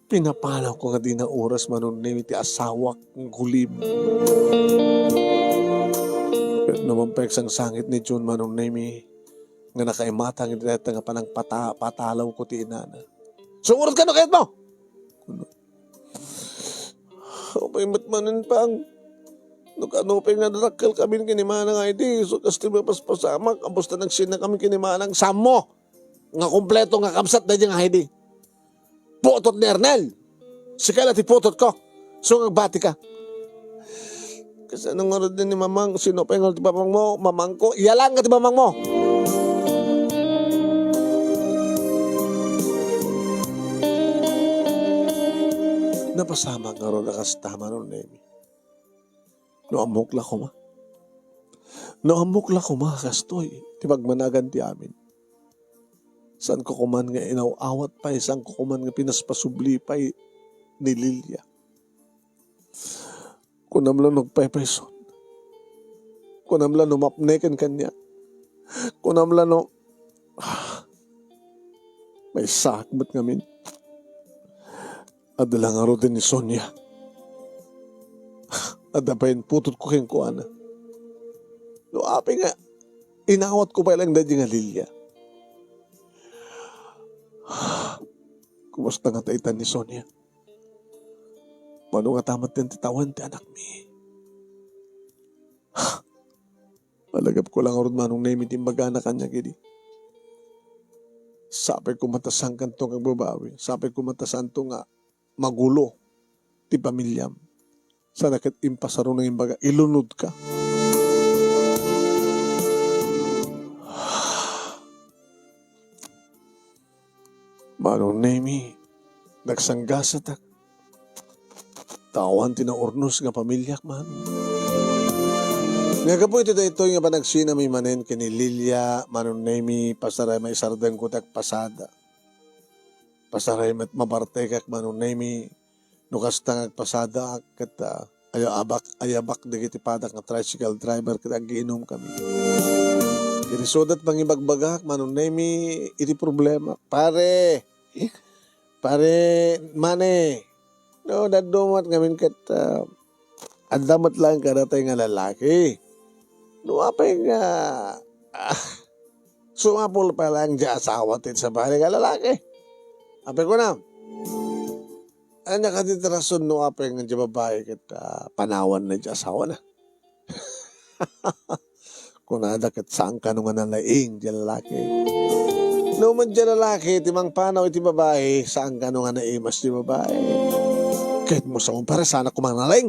Pinapanawko nga dina oras, Manong Nemi, ti asawak nga gulib. Ket no man pay agsangsangit ni Jun, Manong Nemi, nga nakaimatang iti dayta nga panangpata-, patalawko ti inana. Sumurot ka no kayat mo! Apay met manen pang, no kano pay nga nadakkel kami ken ni Manang Aidi, so kas ti mapaspasamak, abus ta nagsina kami ken ni Manang Sammo, nga kompleto nga kabsat daydi nga Aidi. Putot ni Ernel. Sika la ti putot ko. So, nga agbati ka. Kasano ngarud ni mamang? Sino pay ngarud ti mamang mo? Mamang ko? Iya lang nga ti mamang mo. Napasamak ngarud a kasta, Manong Nemi. No ammok la koma. No ammok la koma, kastoy ti pagmanagan ti amin. Saanko koman nga inaw-awat pay, saanko koman nga pinaspasubli pay ni Lilia. Kunam la no agpaypayson. Kunam la no mapneken kaniak. Kunam la no, Maysaak met ngamin. Adda la ngaruden ni Sonia. Adda pay imputotko kenkuana. No apay nga inawatko pay laeng daydi nga Lilia. Kumusta ngata itan ni Sonia? Mano ngata met ti tawen ti anakmi? Alagipko la ngarud, Manong Nemi, ti imbagana kaniak idi. Sapay koma ta saankanto nga agbabawi. Sapay koma ta saanto nga magulo ti pamiliam. Sana ket impasaro nga imbaga, ilunodka. Manong Nemi, nagsanggasatak. Awan ti naurnos nga pamiliak, Manong. Nga gapu iti daytoy nga panagsinami manen ken ni Lilia, Manong Nemi, pasaraymo, isardengko ti agpasada. Pasaraymo met mabartekak, Manong Nemi, no kasta nga agpasadaak ket, ah, ayabak, ayabak dagiti padak nga tricycle driver ket aggiinumkami. Ket isuda ti pangibagbagak, Manong Nemi, iti problema. Pare, pare, mani, no, dadduma met ngamin ket, ah, adda met laeng kadatayo nga lalaki. No apay nga, ah, sumapul pay laeng diay asawa ti sabali nga lalaki. Apay kunam? Ania kadi ti rason no apay nga diay babai ket, ah, panawanna diay asawana? Kunada ket saan kano nga nalaing diay lalaki. No met diay lalaki ti mangpanaw iti babai, saan kano nga naimas diay babai. Ket mo sao, pare, saanak koma nalaing.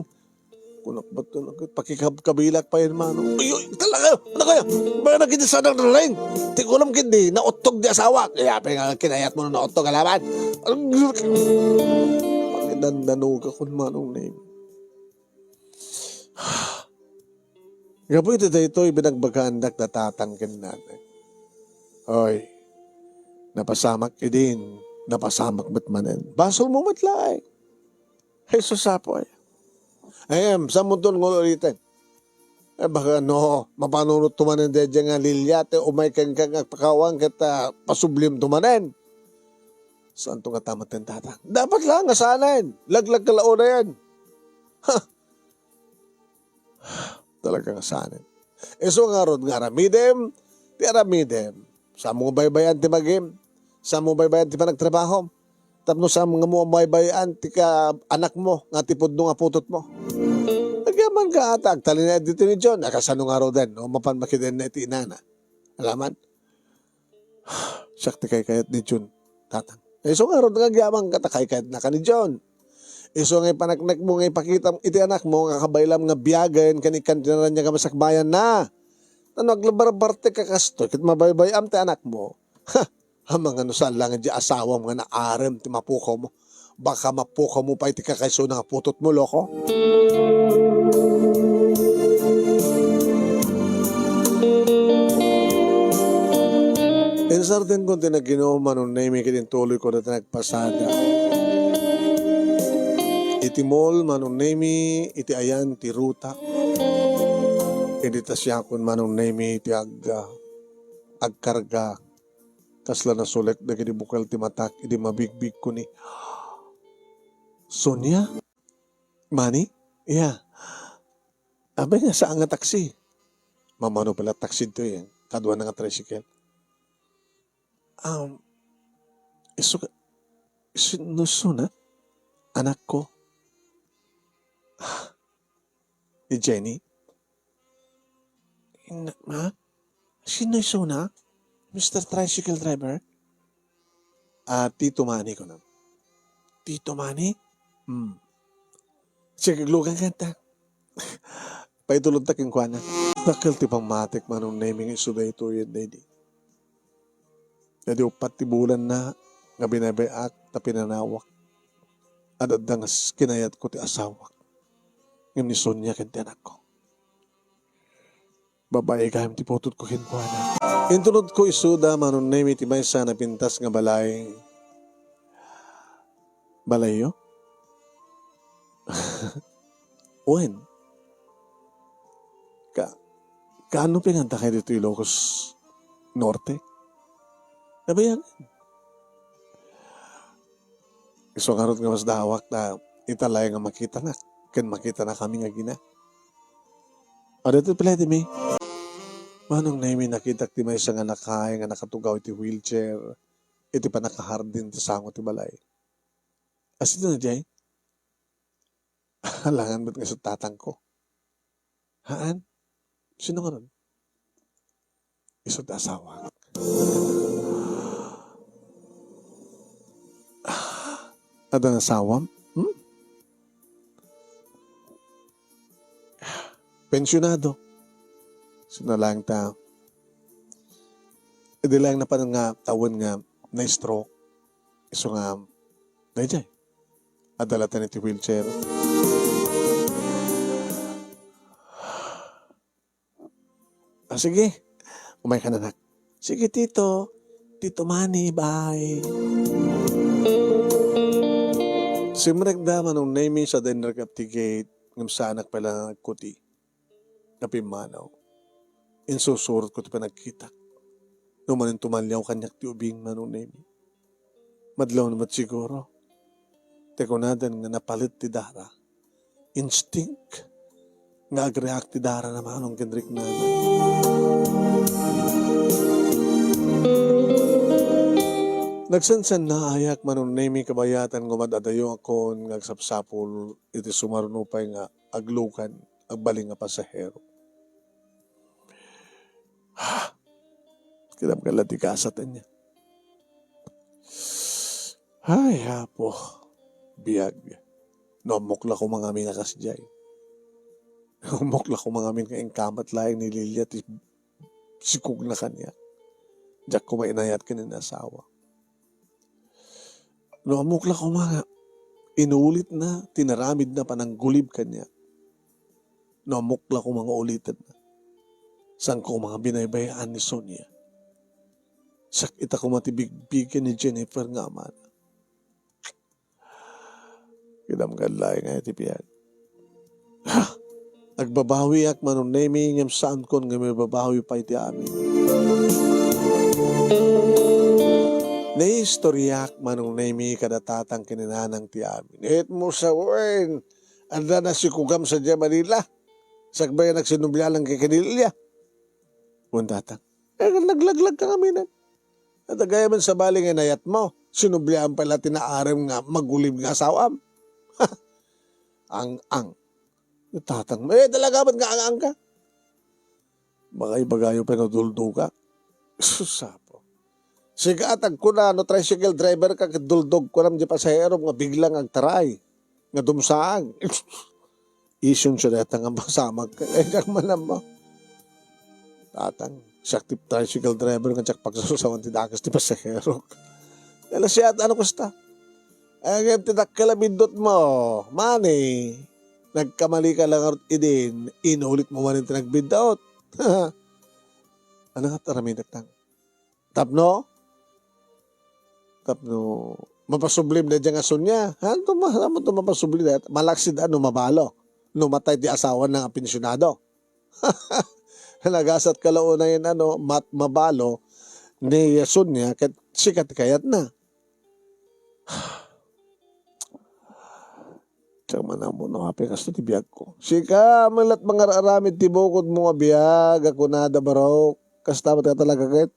Kunak bato na ket pakikabkabilak pay, Manong. Ay, ay, talaga, ano kaya? Bayan na kiti saanak nalaing. Ti kulam ket di, nauttog diay asawa. Kaya apay nga kinayatmo no nauttog a laban. Pakidandanogak, Manong Nemi. Gapu iti daytoy, binagbagaandak da tatang ken nanay. Oy, napasamak idin, napasamak met manen. Basolmo met laeng. Ay, sus, apo, ay. Ay, em, saanmonto nga uli-uliten? Ay, baka no, mapanunotto manen daydiay nga Lilia, ti umay kenka nga agpakawan ket, ah, pasublimto manen. Saanto nga tamat ken tatang? Dapat la nga saanen. Laglag ka la unayen. Ha! Talaga nga saanen. Isu ngarud nga aramidem, ti aramidem. Saanmo nga baybay-an ti magim? Saanmo baybay-an ti panagtrabahom? Tapno saanmo nga mo baybay-an ti ka-, anakmo nga ti pudno nga putotmo? Agyamanka ta agtalinaed ditoy ni John, a, kasano ngaruden, no? Mapan makidenna iti inana. Alaman? Siak ti kaykayat ni John, tatang. Isu ngarud nga agyamanka ta kaykayatnaka ni John. Isu nga ipaneknekmo nga ipakitam iti anakmo nga kabaylam nga biagen ken ikkan ti naraniag a masakbayanna. Ta no agbarbartekka kastoy ket mabaybay-am ti anakmo. Ha! Amangan no saan laeng diay asawam nga naarem ti mapukawmo. Baka mapukawmo pay ti kakaisuna nga putotmo, loko. Insardenko ti naginum, Manong Nemi, ket intuloyko dayta nagpasada. Iti mall, Manong Nemi, iti ayan ti ruta. Idi ta siakon, Manong Nemi, ti ag-, agkarga. Kasla nasulek dagiti bukel ti matak idi mabigbigko ni Sonia? Mani? Iya. Apay nga saan nga taksi? Mamano pala taksi ditoy, eh. Kaduana nga tricycle. Um, isu ka, isu, no, isu na? Anakko? Ni Jenny? Ina-, ma? Sino isuna? Mister Tricycle Driver? Ah, Tito Manny, kunam. Tito Manny? Hmm. Sige, aglugan kanta. Paitulodta kenkuana. Dakkel ti pammatik, Manong Nemi, nga isu daytoyen, daydi. Daydi uppat ti bulanna nga binabay-ak ta pinanawak. Adda nga s-, kinayatko ti asawak. Ngem ni Sonia ken ti anakko. Babai gayam ti putotko kenkuana. Intunotko isuda, Manong Nemi, ti maysa a napintas nga balay. Balayyo? Wen. Ka-, kaano pinantakay ditoy Ilocos Norte? Nabayagan. Isu ngarud nga masdaawak ta ita laeng nga makitanak ken makitanakami nga agina. Adda ti pala ti mi. Manong Nemi, nakitak ti maysa nga nakaay nga nakatugaw iti wheelchair iti pannakahardin ti sango ti balay. Asino na jay? Alangan met nga isu tatangko. Haan? Sino ngarud? Isu ti asawak. Adda nga asawam? Hmm? Pensionado. Sino lang ta? Idi lang napan nga tawen nga na-stroke. Isu nga, dayjay. Adda latta iti wheelchair. Ah, sige. Umayka, anak. Sige, Tito. Tito Manny, bye. Simrekda Manong Nemi sa dinner ket ti gate, ngem saanak pay la nagkuti. Napimmanaw. Insusurotko ti panagkitak. No manen tumaliaw kaniak ti ubing, Manong Nemi. Madlawna met siguro. Ti kunadan nga napalit ti dara. Instinct nga agreact ti dara na Manong ken riknana. Nagsansanna ayak, Manong Nemi, kabayatan nga umad-adayo akon nga agsapsapul iti sumaruno pay nga aglugan, agbalin nga pasahero. Kinamkala ti kasat ania. Ay, Apo, biag. No ammok la koma ngamin a kasdiay. No ammok la koma ngamin nga inkamat laeng ni Lilia ti sikogna kaniak. Diak koma inayat ken inasawa. No ammok la koma nga inulitna ti naramidna pananggulib kaniak. No ammok la koma nga ulitenna. Saan koma nga binaybay-an ni Sonia. Siak ita koma ti bigbigen ni Jennifer nga amana. Kinamkal laeng nga iti biag. Ha! Agbabawiak, Manong Nemi, ngem saankon nga mababawi pay ti amin. Naistoryak, Manong Nemi, kada tatang ken ni nanang ti amin. It mo sa wen, adda nasikugam sadiay Manila. Sakbay a nagsinublianan kay Kanilya. Wen tatang. Eh, naglaglag ka ngamin. Adda gayamen sabali nga inayat mo. Sinublian pay la ti naarem nga magulib nga asawam. Ang-ang. Tatang, eh, talaga met nga ang-ang ka? Baka ibagayo pay no duldogak. Sus, Apo. Sika, agkuna, no tricycle driver ka, ket duldog ko ram di pasahero nga biglang agtaray. Nga dumsaag. Isun siya dayta nga masamag ka. Eh, diak man ammo. Tatang, siak ti tricycle driver nga diak pagsususawan ti dakes ti pasahero. Kala siya, ano kasta? Ay, ngem ti dakkel a biddut mo, Manny. Nagkamali ka lang ngarud idin, inulit mo manen ti nagbiddut. Ano nga aramidek, tang? Tapno? Tapno mapasublim daydiay nga Sonia. Ano to ma-, ano to mapasubli dayta? Malaksid ano mabalo. No matay ti asawana nga pensionado. Nagasat ka la unayen ano, mat-, mabalo ni Sonia ket sika ti kayatna. Diak man ammo no apay kasta ti biagko. Sika, met la mangar-aramid ti bukodmo nga biag, a kunada, barok. Kasta met nga talaga ket.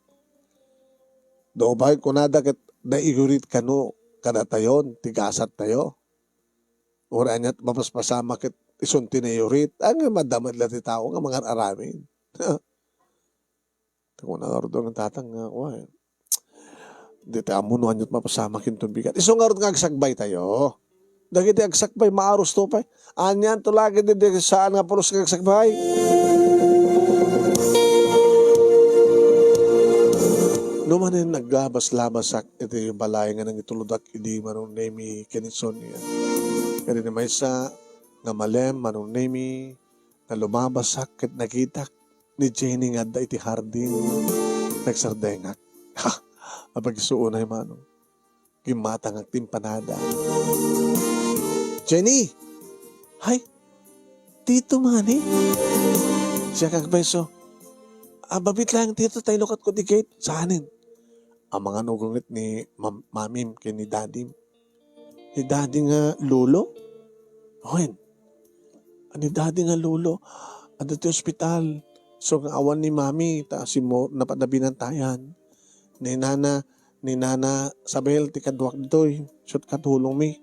Nupay kunada ket naiyurit kano kadatayon ti gasattayo. Uray ania't mapaspasamak ket isun ti naiyurit. Ngem adda met la ti tao nga mangar-aramid. Ti kuna ngarud nga tatang nga, wa, eh. Di ta ammo no ania't mapasamak inton bigat. Isu ngarud nga agsakbaytayo. Dagiti agsakbay, maarusto pay. Anian to lagi di, di saan nga pulos nga agsakbay. No manen naglabas-labasak iti balay nga nangituludak idi Manong Nemi ken ni Sonia. Kadi ni maysa nga malem, Manong Nemi, nga lumabasak ket nakitak ni Jenny nga adda iti hardin, nagsardengak. Ha! Apag isu unay, Manong. Gimmatangak ti impanada. "Jenny! Hay! Tito Manny?" Siak agpayso. "Ah, babit lang, Tito, ta inukatko ti gate." "Saanen?" "Amangan ugunget ni mam-, mamim ken ni dadim." ni daddy nga lolo? Wen, ni daddy nga lolo, adda ti ospital. So, nga awan ni mami, ta simmo-, napan-, nabinantayan. Ni nana, ni nana Sabel, ti kaduak ditoy. Sut katulongmi.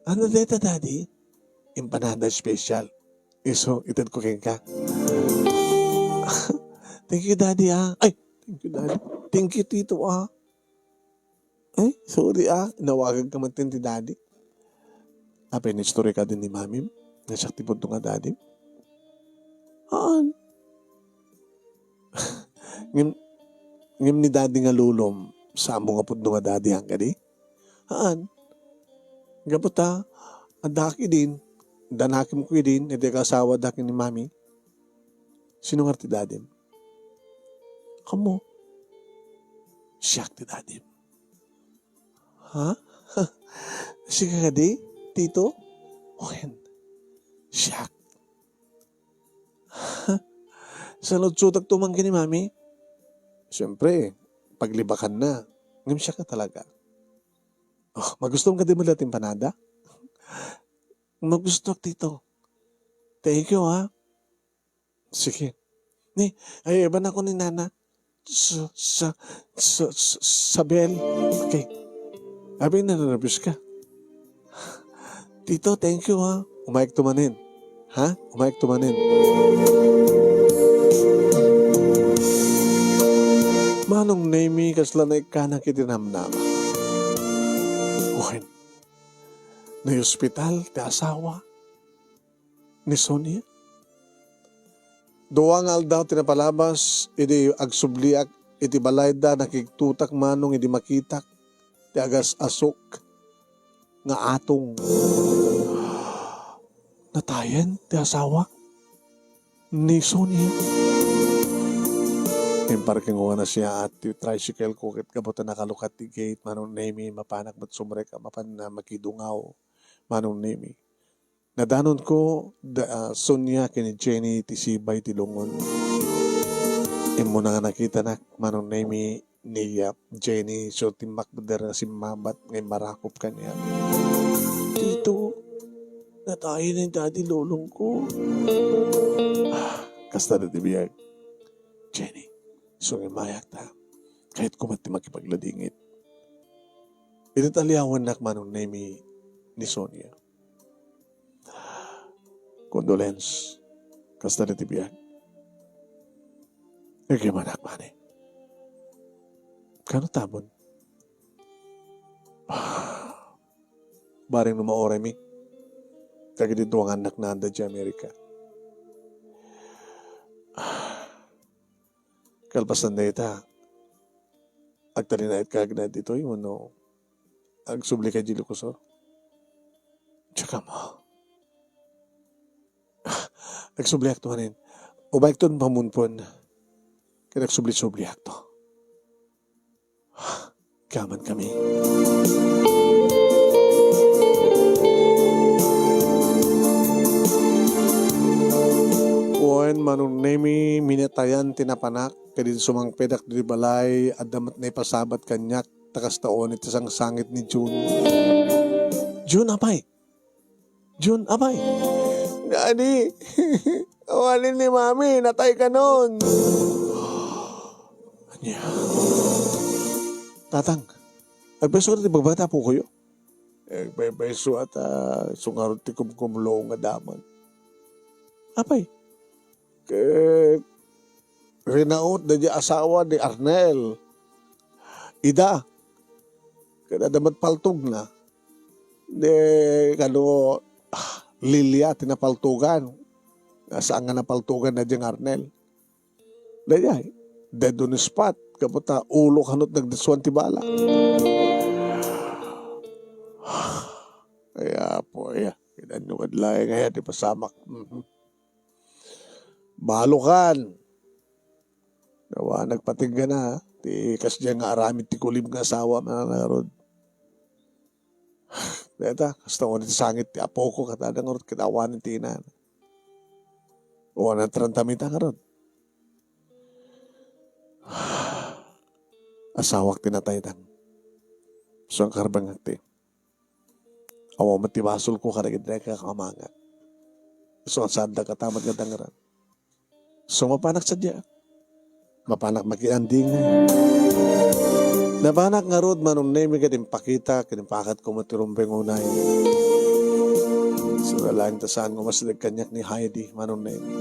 Ano deta, daddy? Empanada special. Isu, itedko kenka. Thank you, daddy, ah. Ay, thank you, daddy. Thank you, tito, ah. Ay, sorry, ah. Inawagagka man ti daddy. Apay, naistorya kadi ni mami nga siak ti pudno nga daddy? Haan. Ngem, ngem ni daddy nga lolom, saan mo nga pudno nga daddy, haan kadi? Haan. Gapu ta, addak idin, danakemko idin, iti agasawada ken ni mami. Sino nga ti daddy? Kamo. Siak ti daddy. Ha? Sika kadi, tito? Wen, siak. Saludsodakto man ken ni mami? Siyempre, paglibakanna. Ngem siak nga talaga. Oh, magustom kadi met la ti empanada? Magustok, tito. Thank you, ha? Sige. Ni, ay, ibanako ni nana. Sa, sa, sa, sa, Sabel. Okay. Abi, nananabioska. Tito, thank you, ha. Umayekto manen. Ha? Umayekto manen. Manong Nemi, kasla naikkanak iti namnama. Wen, naiospital ti asawa ni Sonia. Dua nga aldaw ti napalabas, idi agsubliak iti balayda, nakigtotak manong idi makitak ti agas-asok nga atong. Natayen ti asawa ni Sonia. Imparkingo nga nasiaat ti tricycle ko ket gapu ta nakalukat ti gate, Manong Nemi, mapanak met sumrek a mapan a makidungaw, Manong Nemi. Nadanonko da, ah, Sonia ken ni Jenny ti sibay ti lungon. Immuna nga nakitanak, Manong Nemi, ni, ah, Jenny, so timmakder nga simmabat nga immarakop kaniak. Tito, natayen ni Daddy Lolongko. Ah, kasta dayta ti biag. Jenny, sumimayak ta. Kayatko met ti makipagladingit. Iti taliawannak, Manong Nemi, ni Sonia. Condolence. Kasta dayta ti biag. Agyamanak manen. Kano tamon? Bareng no mauraymi dagiti dua nga annakna adda idiay Amerika. Kalpasan dayta, agtalinaedka agna ditoy wenno agsublika idiay Ilocosur? Diak ammo. Agsubliakto manen. Umayekton pamunpon. Ket agsubli-subliakto. Kamankami. Wen, Manong Nemi, minatayan ti napanak, ket idi sumangpedak ditoy balay, adda met naipasabat kaniak, ta kasta unay ti sangsangit ni June. June, apay? June, apay? Daddy, awanen ni Mami, natay kanon. Ania? Tatang, agpayso ti pagbagta, apokoyo? Agpaypayso ata, isu ngarud ti kumkumlo nga damag. Apay? Ket rinaot daydi asawa ni Arnel. Ida. Ket adda met paltogna. Di kano, ah, Lilia ti napaltogan. Nga saan nga napaltogan daydi nga Arnel. Daydi, dead on the spot. Gapu ta ulo kano ti nagdasuan ti bala. Ay, apo, ay, kidanyo kad laeng aya ti pasamak. Mhm. Balokan. Awan, nagpatinggana. Ti kasdiay nga aramid ti kulib nga asawa, manang ngarud. Deta, kasta unay ti sangit ti apoko, ket adda ngarud, ket awanen ti inana. Awanen ti rantamita ngarud. Asawak ti natay, tang. So, ang karbangak ti. Awan met ti basolko kadagiti nakakamangak. Isu nga saandak katamet nga dangran. So, mapanak sadiay. Mapanak makiandingay. Napanak ngarud, Manong Nemy, ket impakita ken impakatko met ti rumbeng unay. Saan laeng ta saan nga umasdeg kaniak ni Heidi, Manong Nemy.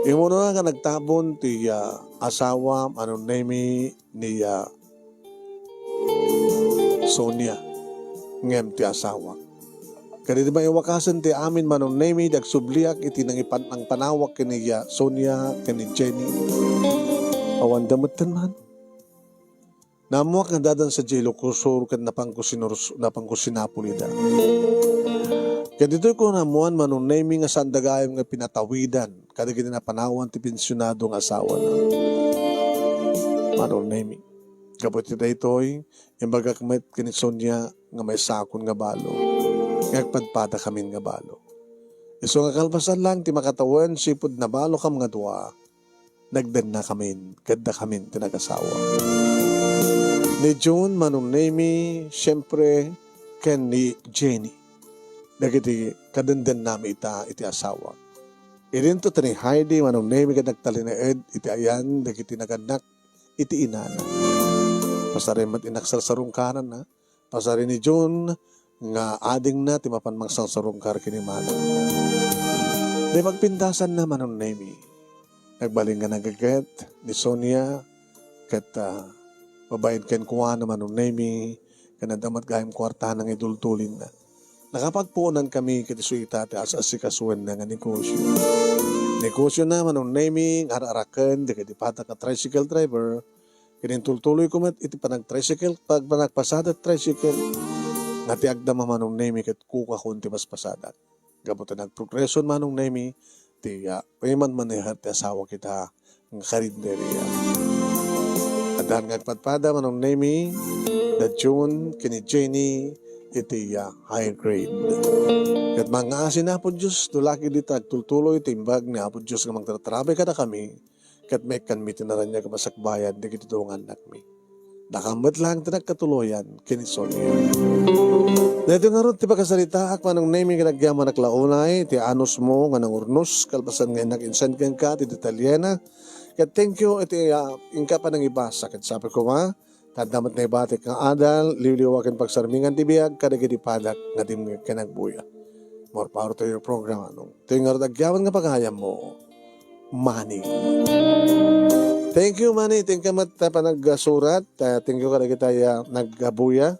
Immuna nga nagtabon ti, ah, asawa, Manong Nemy, ni, ah, Sonia, ngem ti asawa. Kadagidi maiwakasen ti amin, Manong Nemy, ti agsubliak iti nangipan-, nangpanawak ken ni, ah, Sonia ken ni Jenny. Awanda metten man. Naammoak nga addan sadiay lukusor ket napanko sinurs-, napanko sinapulida. Ket ditoyko naammoan, Manong Nemy, nga saanda gayam nga pinatawidan kadagiti napanawan ti pensionado nga asawana. Manong Nemy, gapu iti daytoy, imbagak met ken ni Sonia nga maisakon nga balo, nga agpadpadakamin nga balo. Isu nga kalpasan lang ti makatawen, sipud nabalokam nga dua, nagdennakamin ket dakamin ti nagasawa. Ni June, Manong Nemy, siempre, ken ni Jenny. Dagiti kadendennami ita iti asawa. Idinto ti ni Heidi, Manong Nemy, ket nagtalinaed iti ayan dagiti nagannak iti inana. Pasaren met innak sarsarungkaranna. Pasaren ni June nga adingna ti mapan mangsarsarungkar ken ni manangna. Ti pagpintasanna, Manong Nemy, nagbalin nga nagaget ni Sonia ket, ah, babaen kenkuana, Manong Nemy, ken adda met gayam kuartana nga idultulinna. Nakapagpuonankami ket isu ita ti as-asikasuenna nga negosio. Negosiona, Manong Nemy, nga ar-araken dagiti padak a tricycle driver, ket intultuloyko met iti panagtricycle, pag-, panagpasadak tricycle, nga ti agdama, Manong Nemy, ket kukakon ti paspasadak. Gapu ta nagprogreso, Manong Nemy, ti, ah, imanmaneher ti asawak ita nga karinderia. Addan nga agpadpada, Manong Nemy, da June ken ni Jenny iti, ah, higher grade. Ket mangngaasi ni Apo Dios, no la ket dita agtultuloy ti imbag ni Apo Dios nga mangtartarabay kadakami, ket maikkanmi ti naraniag a masakbayan dagiti dua nga annakmi. Dakam met laeng ti nagkatuloyan ken ni Sonia. Daytoy ngarud ti pakasaritaak, Manong Nemy, nga nagyamanak la unay ti anusmo nga nangurnos, kalpasan nga innak insend kenka ti detalyena. Ket thank you iti, ah, inka panangibasa. Ket sapay koma, ta adda met naibatik nga adal, liwliwa ken pagsarmingan ti biag kadagiti padak nga dimngeg ken agbuya. More power to your program, Manong. Ti ngarud agyaman nga pagayammo, Manny. Thank you, Manny. Thank you met, ah, panagsurat. Ah, thank you kadagiti, ah, nagbuya.